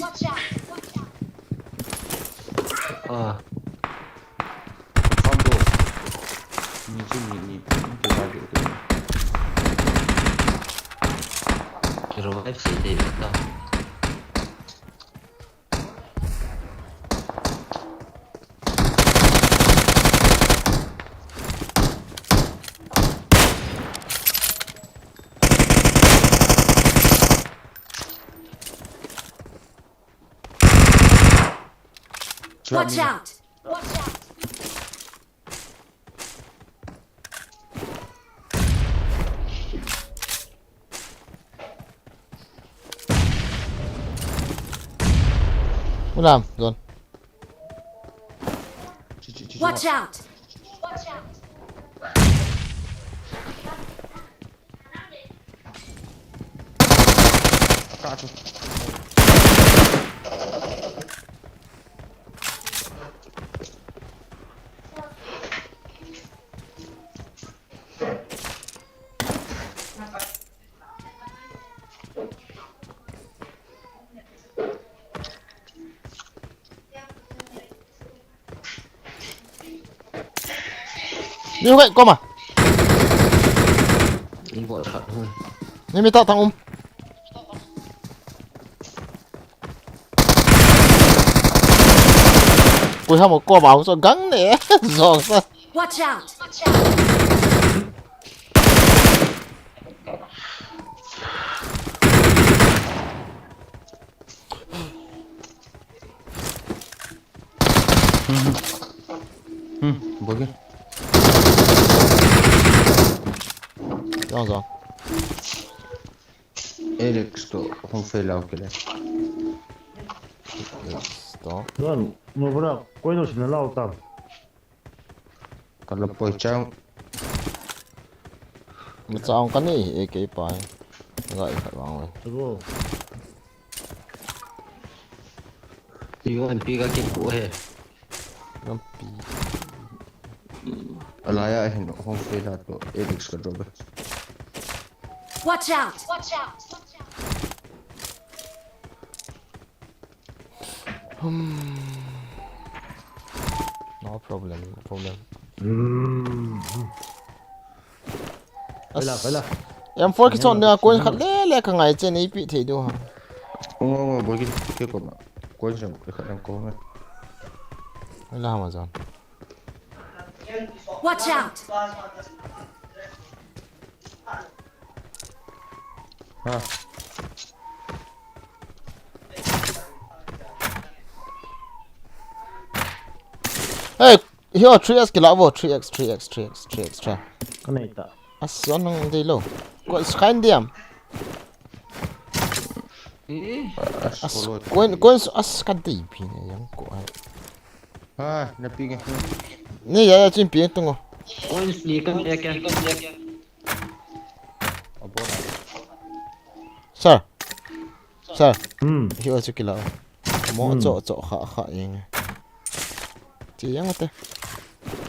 Ah. Confirm bro. Ni chu ni, ni. Ni chu ba bro. Ki revive sei te ta. Watch out! Watch out! Ulam, zone. Watch out! Ni hoi koma. Ni bol khat. Ni mi ta tang um. Kui ha mo ko ba so gang ne. Zong sa. Watch out! Ang zong. Alex to hung fei lau kile. Alex to. Don, no bra, koi no sina lau tam. Kala poi chang. Machang kani A K pa. Ga i khat wang wei. Ago. Yo, M P ka kipu he. Lampi. Alaya hin hung fei la to Alex ka drop. Watch out! Watch out! Hmm. No problem, no problem. Hmm. As-, Pela, pela. M four kichon dinga coin khat lele ka ngai chen ipi thei diu ham. Ngo, ngo, bogi, ke ko ma. Coin jong khat jong ko ma. Pela ham jon. Watch out! Ha. Hey, here three X kila vo, three X, three X, three X, three X, three. Kanai ta. As, anong dei lo. Ko, is kain diam. Eh. As, coin, coin, as ka dei pi ne yang ko ai. Ha, na pi nge. Ni ya, ya chin pi tung o. Coin ni kan ya kan. Sir. Sir. Hmm. Hi o chu kila. Mo Hmm. cho cho kha kha ing. Chi yang te.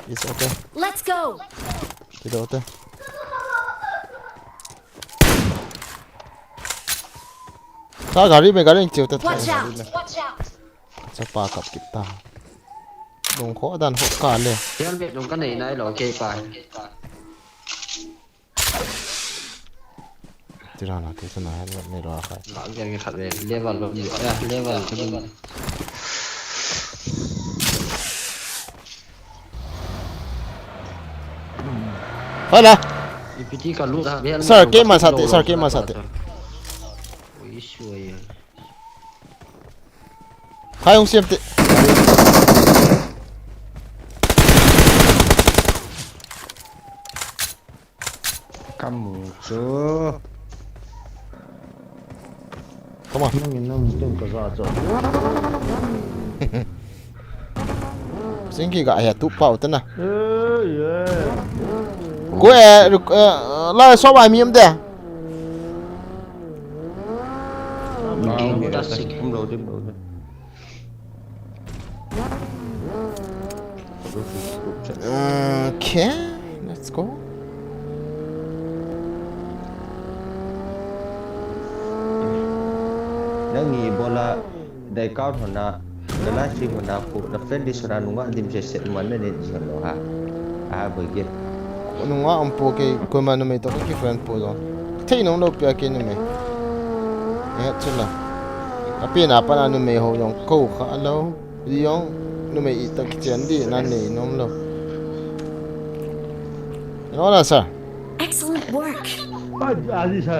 It's okay. Let's go. Chi do te. Ta gari me gari chiu te. Watch out. Watch out. Chapa kap kit ta. Dong kho dan ho ka le. Yan ve dong ka nei nai lo ke pa. Tira na ke sana helmet nei lo khai. Ba ge ge khat ve level lo. Ya level lo. Hola. Ipiti ka lu da. Sir, ke ma sa te, sir, ke ma sa te. Ui sui. Khai hung siam te. Kamu chu. Come on. Nang in nang tum ka za cho. Singki ga ya tu pau te na. Eh, yeah. Ko e, eh, la so ba mi am de. Okay, let's go. Nang ni bola dai kau hona, dala si hona ko, na friend di sona nunga dim se set man ne ni lo ha. Ah, boy, get. Nunga um po ke, koima numei to ki friend po jo. Thei nung lo pia ke numei. Eh, chula. Api na pa na numei ho jong ko kha lo. Di jong numei i ta ki chen di na nei nom lo. No la sa. Excellent work. Ba, ali sa.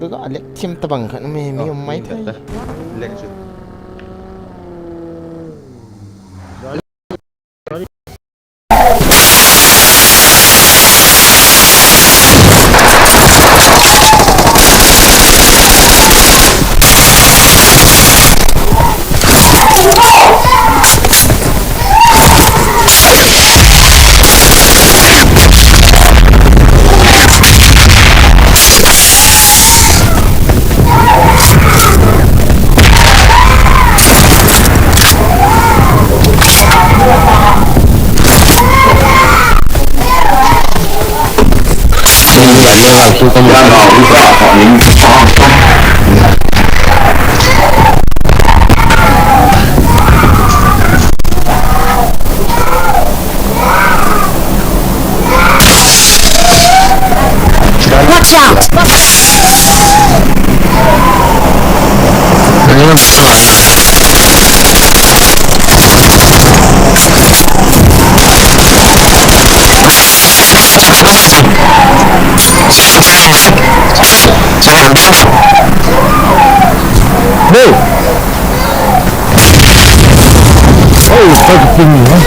Gaga lek thim tabang khat mi, mi um mai thei. Lek chu. Watch out! Hey! Hey, fucking thing, huh?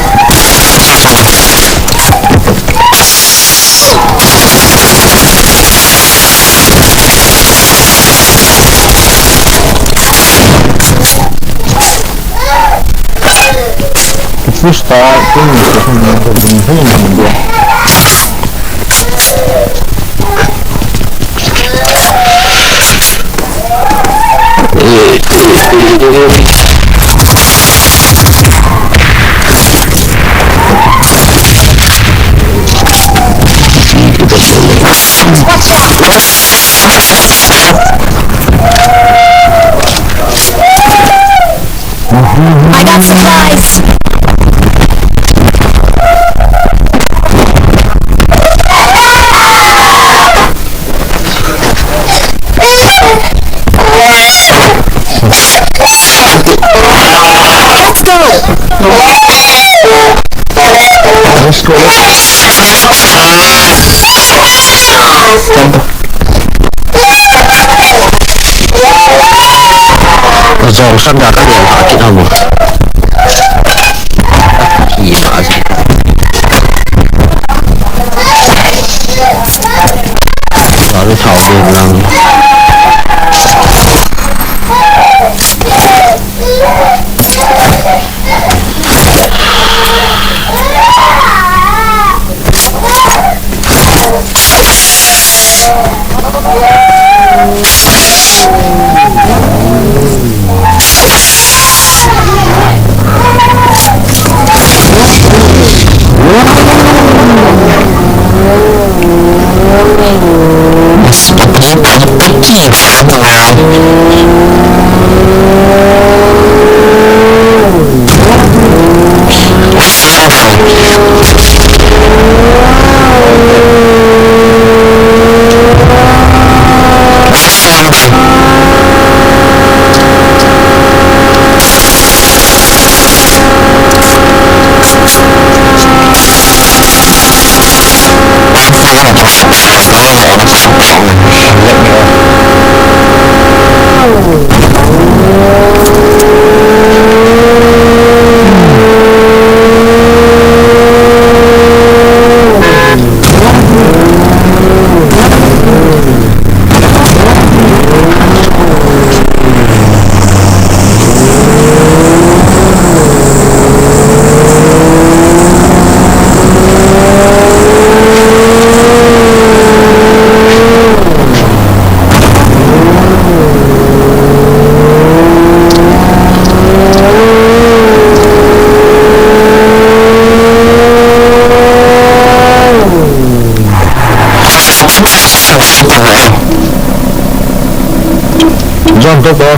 It's just that thing, it's just I got supplies. Let's go. Let's go. Zong san da ka lian ka kit ham. Hi ma si. Ba lu thau be lang. Jump, go, go.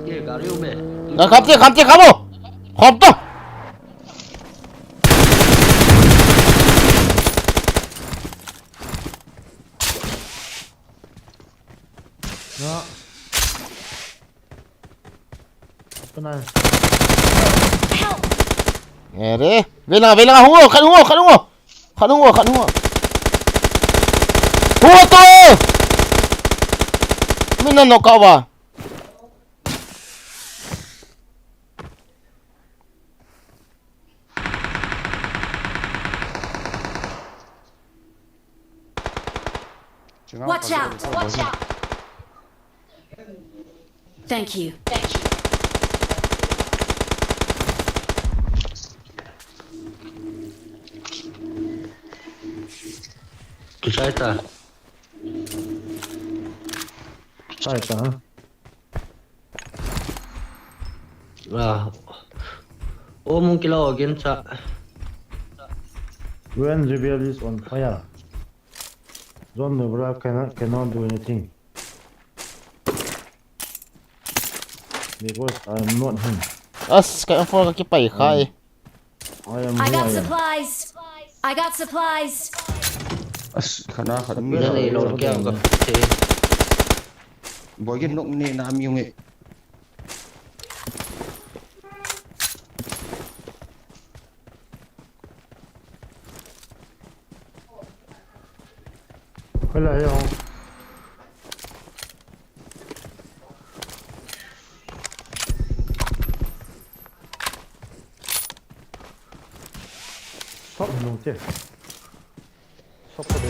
Ye gari ume. Ga kham te, kham te, kham o. Kham to. Na. Apa na? Help! Ere, velang, velang, hung o, khat hung o, khat hung o. Khat hung o, khat hung o. Hung o to e! Min na knock out ba. Watch out! Watch out! Thank you. Thank you. Kichai ta. Kichai ta, ha? Ah. Oh, mung kilo again cha. When J B L is on fire, John Nobra cannot, cannot do anything. Because I am not him. As, ka M four ka kipai khai. I am I who got I am. Supplies. I got supplies. As, khana khat mi. Nanei lou kei a ka che. Boy, ke nok ne na mi hung e. Hello, hello. Shop nung che. Shop ko de.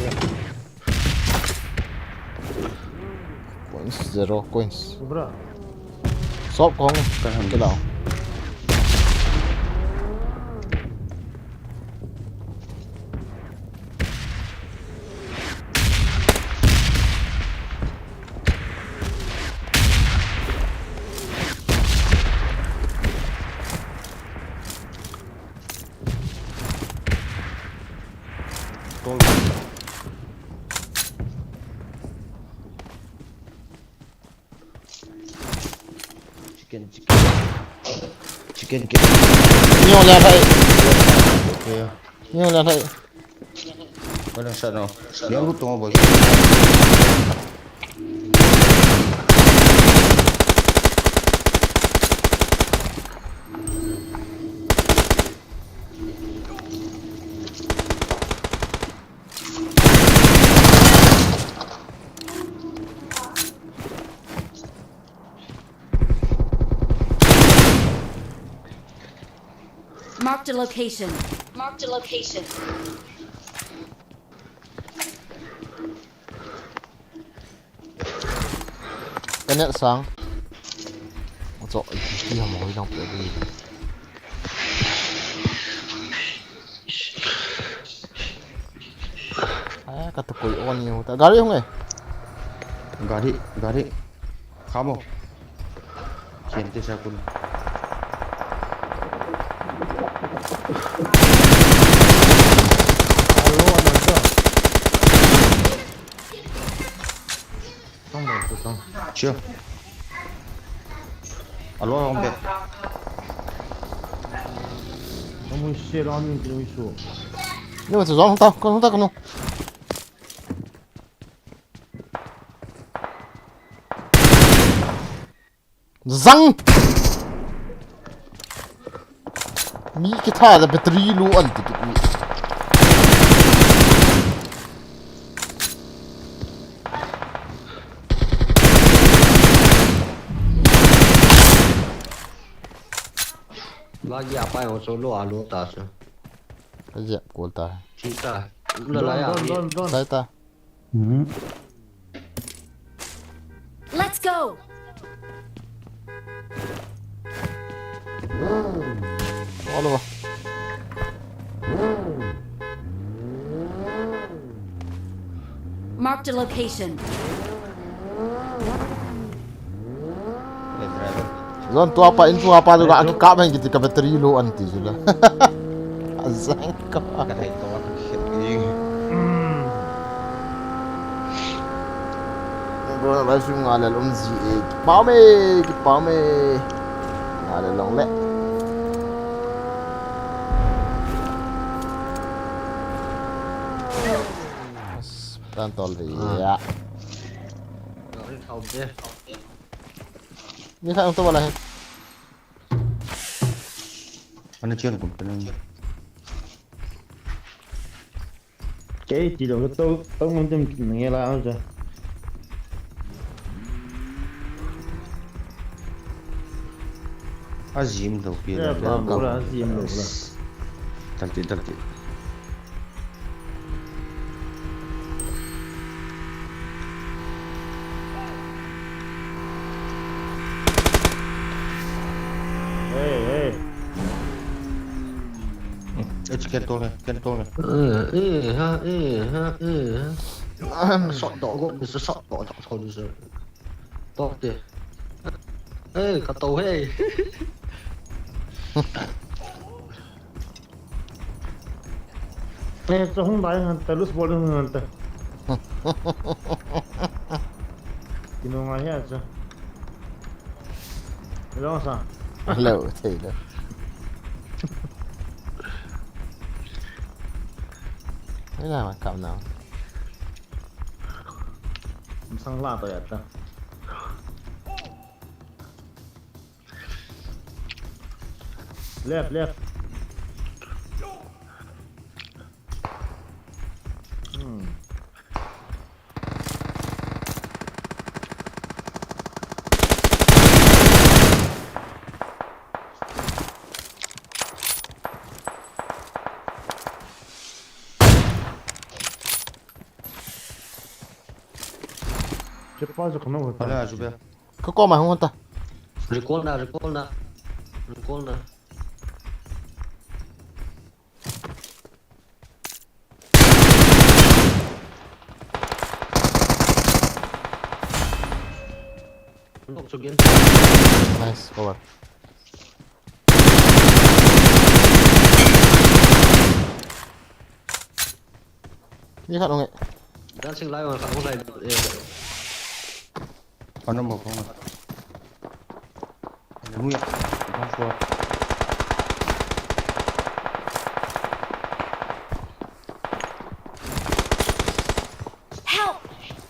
Coins, zero coins. Bra. Shop kong. Ka ham. Ke lao. Tol. Chicken, chicken. Chicken, chicken. Nyo la thai. Okay. Nyo la thai. Wala sa no. Yang lu tong ba. Marked a location. Marked a location. Ka net sang. Acho, i ti ham hoi lang pe di. Aya, ka tukoi on ni ta. Gari hung e. Gari, gari. Khamo. Kien te sa kun. Alo, alo, alo. Tong, tong, tong. Sure. Alo, alo, bet. Kamu share on ni kilo isu. Ni ma zong ta, kong ta kong. Zang! Mi kitha da battery low an ti kit mi. Lagi apa yang solo alo ta su. Ka jep kol ta. Chita. Ula la ya. Don, don, don. Sai ta. Hmm. Let's go. Alo. Marked a location. Zon tua pa in tua pa tu ka aki kap hen kiti ka battery low an ti jula. Azang ka. Ka thei to ka khit ni. Bro, live stream nga le lom ji e. Kipau me, kipau me. Nga le long le. Tan tol ve ya. Ni kha to wala he. Ana chian kum kana. Kei ti lo to to ngun tum nge la a ja. Azim lo pi la. Ba la azim lo la. Tal ti, tal ti. Hey, hey. Eh, ken tol le, ken tol le. Eh, eh, ha, eh, ha, eh, ha. Shot doh go, Mister Shot doh, doh, doh, Mister. Doh te. Eh, ka to, hey. Eh, cho hung dai han ta, lose ball hung han ta. Kino ngai ha cho. Hello, sa. Hello, thei lo. Hello, man, come now. Thang la to ya ta. Left, left. Hmm. Chepa jo khana hota. Ala, Jubel. Ka koma hung hota. Recall na, recall na. Recall na. Knock chu again. Nice, cover. Mi khat hung e. Dancing lai, khat hung lai. Eh. Ano mo ko. Ano mo ya. Dance floor. Help!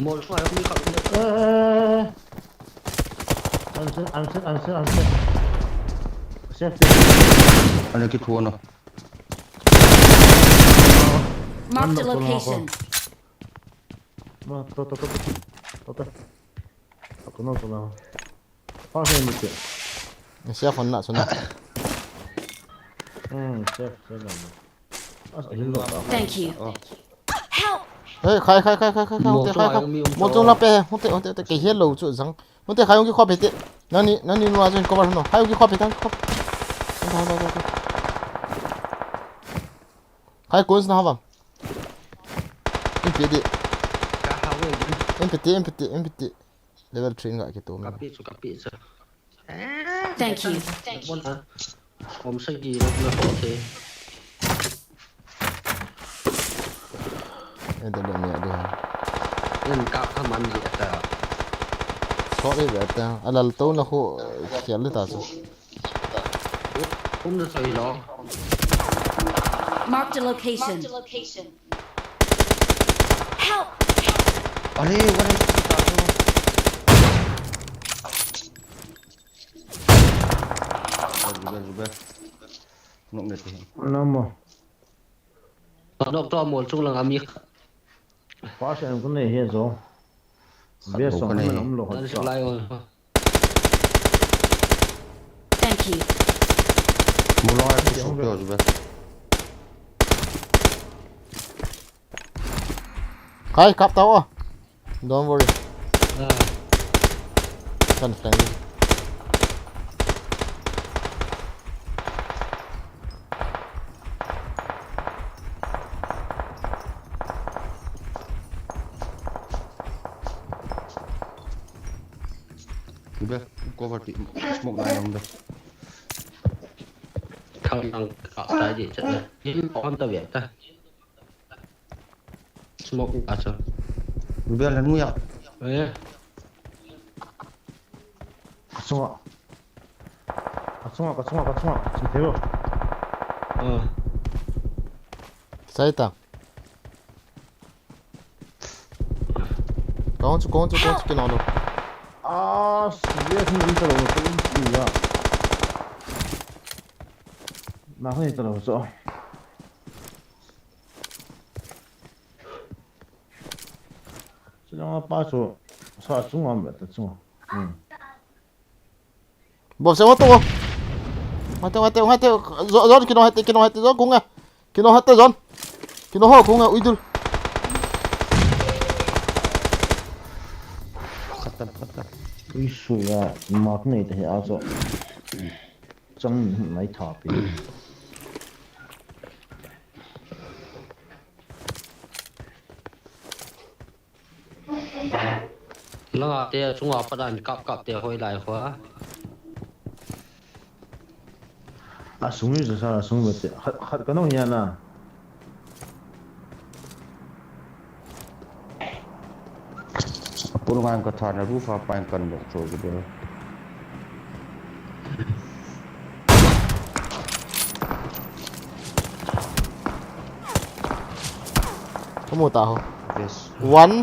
Mol chu ai mi khat. Eh, eh, eh, eh. Answer, answer, answer, answer. Safety. Ano kithuh na. Mark the location. Ma, to, to, to, to. To, to. Ako na, to na. Pass na, Mister. Siya phone na, suna. Hmm, safe, safe lang. As, ahil lo ta. Thank you. Oh. Help! Hey, khai, khai, khai, khai, khai, khai, Mo hung te, to khai, ai khai. Mi um Mo to. To la pe, hung te, hung te, hung te, kei hello chu jang. Hung te khai hung ki khop he te. Nani, nani nua jong cover no. Khai hung ki khop he tang khop. Khai, khai, khai, khai. Khai kun sna hava. Empty di. Ka hau e. Empty di, empty di, empty di. Level three nga kitu. Kapi chu, kapi chu. Thank you. Thank you. Kom sagi na na ko the. Ente le ni ade. Nen kap kha man di ata. Sorry be ata. Alal to na khu khel le ta chu. Kum na soi lo. Mark the location. Help! Are, what is it? Zubair, Zubair. Nok ne te. Namo. Nok to mol chung lang ami. Pass em ko nei he jo. Khat Best lo song ka nei. Man um lo Dan hot sa. Lai on. Thank you. Mulai ko so kyo jibe. Khai kap tao. Don't worry. Ah. Kan friendly. Be, cover ti, smoke lai lang be. Khang ang ka tai di chat na. Yin on ta be ta. Smoke a cha. Be la nu ya. Eh. Smoke. Ka chunga, ka chunga, ka chunga, ka chunga, ka chunga, ka chunga. Ah. Sai ta. Ka hung chu, ka hung chu, ka hung chu, kino lo. Ah, serious ni ita lo, ita lo, ya. Na hung ita lo, so. Chunga pa chu, sa chunga, ta chunga. Hmm. Bom se, ngate, ngate, ngate, ngate, John, John, kino hete, kino hete, John, kunga. Kino hete, John. Kino ho, kunga, uidul. Khatam, khatam. Ui, suya, mak nei te he a so. Chang nai tha pi. Langa te chunga padan kap kap te hoi lai khua. A sung ni sa, a sung ni te. Khat, khat ka nong hian a. Pulngan ka tha na roof a pain kan dok cho ji be. Kamu ta ho. Yes. One.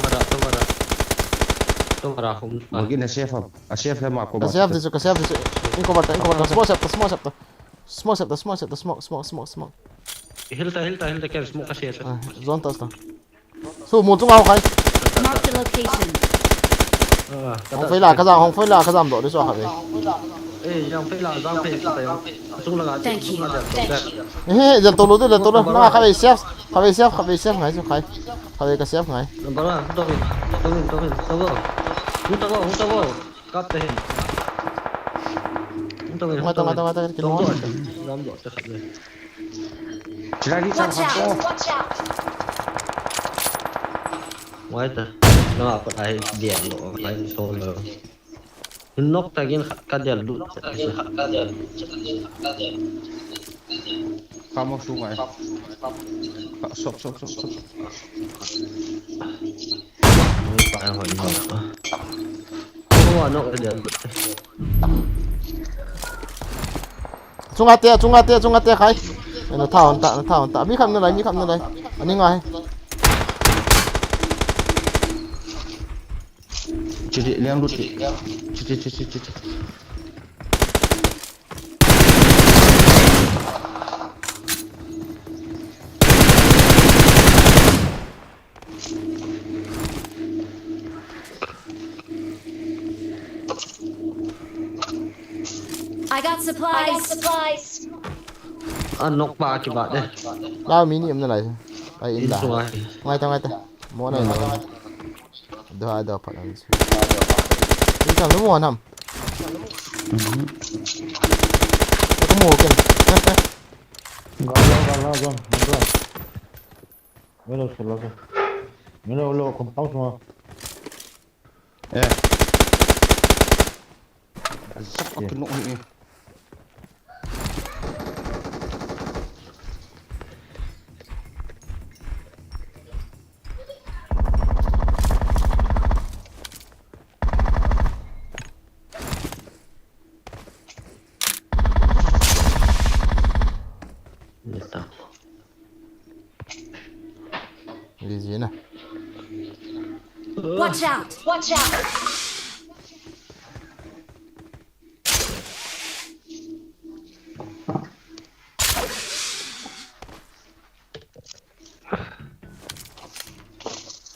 Tumara, tumara. Tumara hum. Magi na safe ham. A safe ham ako. Ka safe disu, ka safe disu. In cover ta, in cover ta. Smoke sep ta, smoke sep ta. Smoke sep ta, smoke sep ta, smoke, smoke, smoke, smoke. Heal ta, heal ta, heal ta, ken smoke ka safe. Ah, zone ta sta. Su mun chunga ho khai. Mark the location. Ah, hong fei la ka jam, hong fei la ka jam doh disu kha ve. Eh, jam fei la, jam fei ta jam. Chung la ga. Thank you. Thank you. Eh, jal to lo de, jal to lo. Na kha ve safe, kha ve safe, kha ve safe ngai su khai. Kha ve ka safe ngai. Number one, to in, to in, to in, to go. Hung to go, hung to go. Kap te hin. Hung to in, hung to in. Tong, tong, tong, tong. Jam doh te khat le. Chilai ni chang. Watch out! Watch out! Wai ta. Na pa ai dia lo, ai so lo. Nok ta gin khat ka del lut. Kamo su ngai. Ka sop, sop, sop, sop. Ni pa hoi no. Ko wa nok ka del lut. Chunga te, chunga te, chunga te khai. Na tha on ta, na tha on ta. Mi kham na lai, mi kham na lai. Ani ngai. Chiti, liang lut ti. Chiti, chiti, chiti. I got supplies. I got supplies. A nok pa ki ba de. Lao mi ni um na lai. Ai in da. Ngai ta, ngai ta. Mo na. Do ha do pa na. Ni ka lu mo nam. Ko mo ken. Gala, gala, gala, gala. Melo, solo, solo. Melo, lo, compound semua. Eh. Azap aku nok ni. Leta. Easy na. Watch out! Watch out!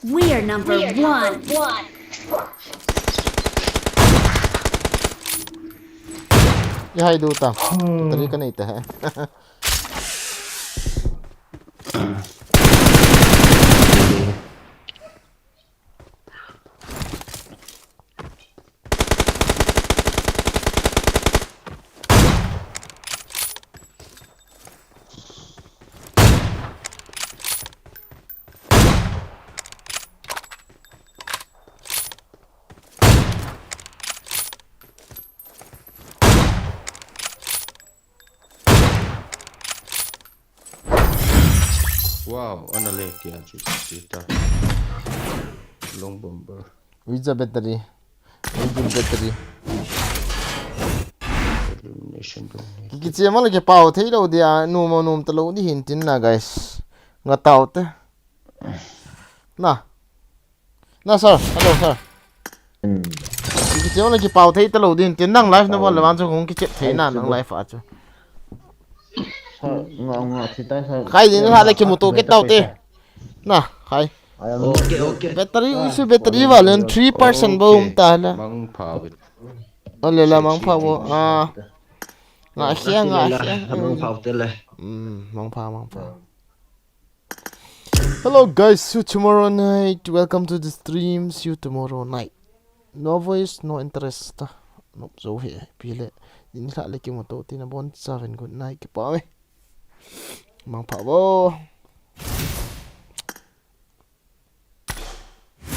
We are number one. We are number one. Ihai du ta. Tari ka nei ta he. Wow, ana le kia chu chu ta. Long bomber. With the battery. With the battery. Elimination room. Ki, kiche ma le kipau thei lou dia, nom a nom ta lou di hin tin na, guys. Nga tau te. Na. Na, sir. Hello, sir. Hmm. Ki, kiche ma le kipau thei ta lou di hin tin, nang live na bol le vang chu hung kiche thei na, nang live a chu. Sir, nga, nga, thi tai, sir. Khai din ha le kimu to kit tau te. Na, khai. Okay, okay. Battery, usi battery valen three percent bou um ta la. Mang pha bit. Ale la, mang pha bou. Ah. Nga khia, nga khia. Mang pha te le. Hmm, mang pha, mang pha. Hello guys, see you tomorrow night. Welcome to the stream. See you tomorrow night. No voice, no interest. No, so he, pile. Din ha le kimu to tin a bon seven. Good night. Kipa me. Mang pha bou.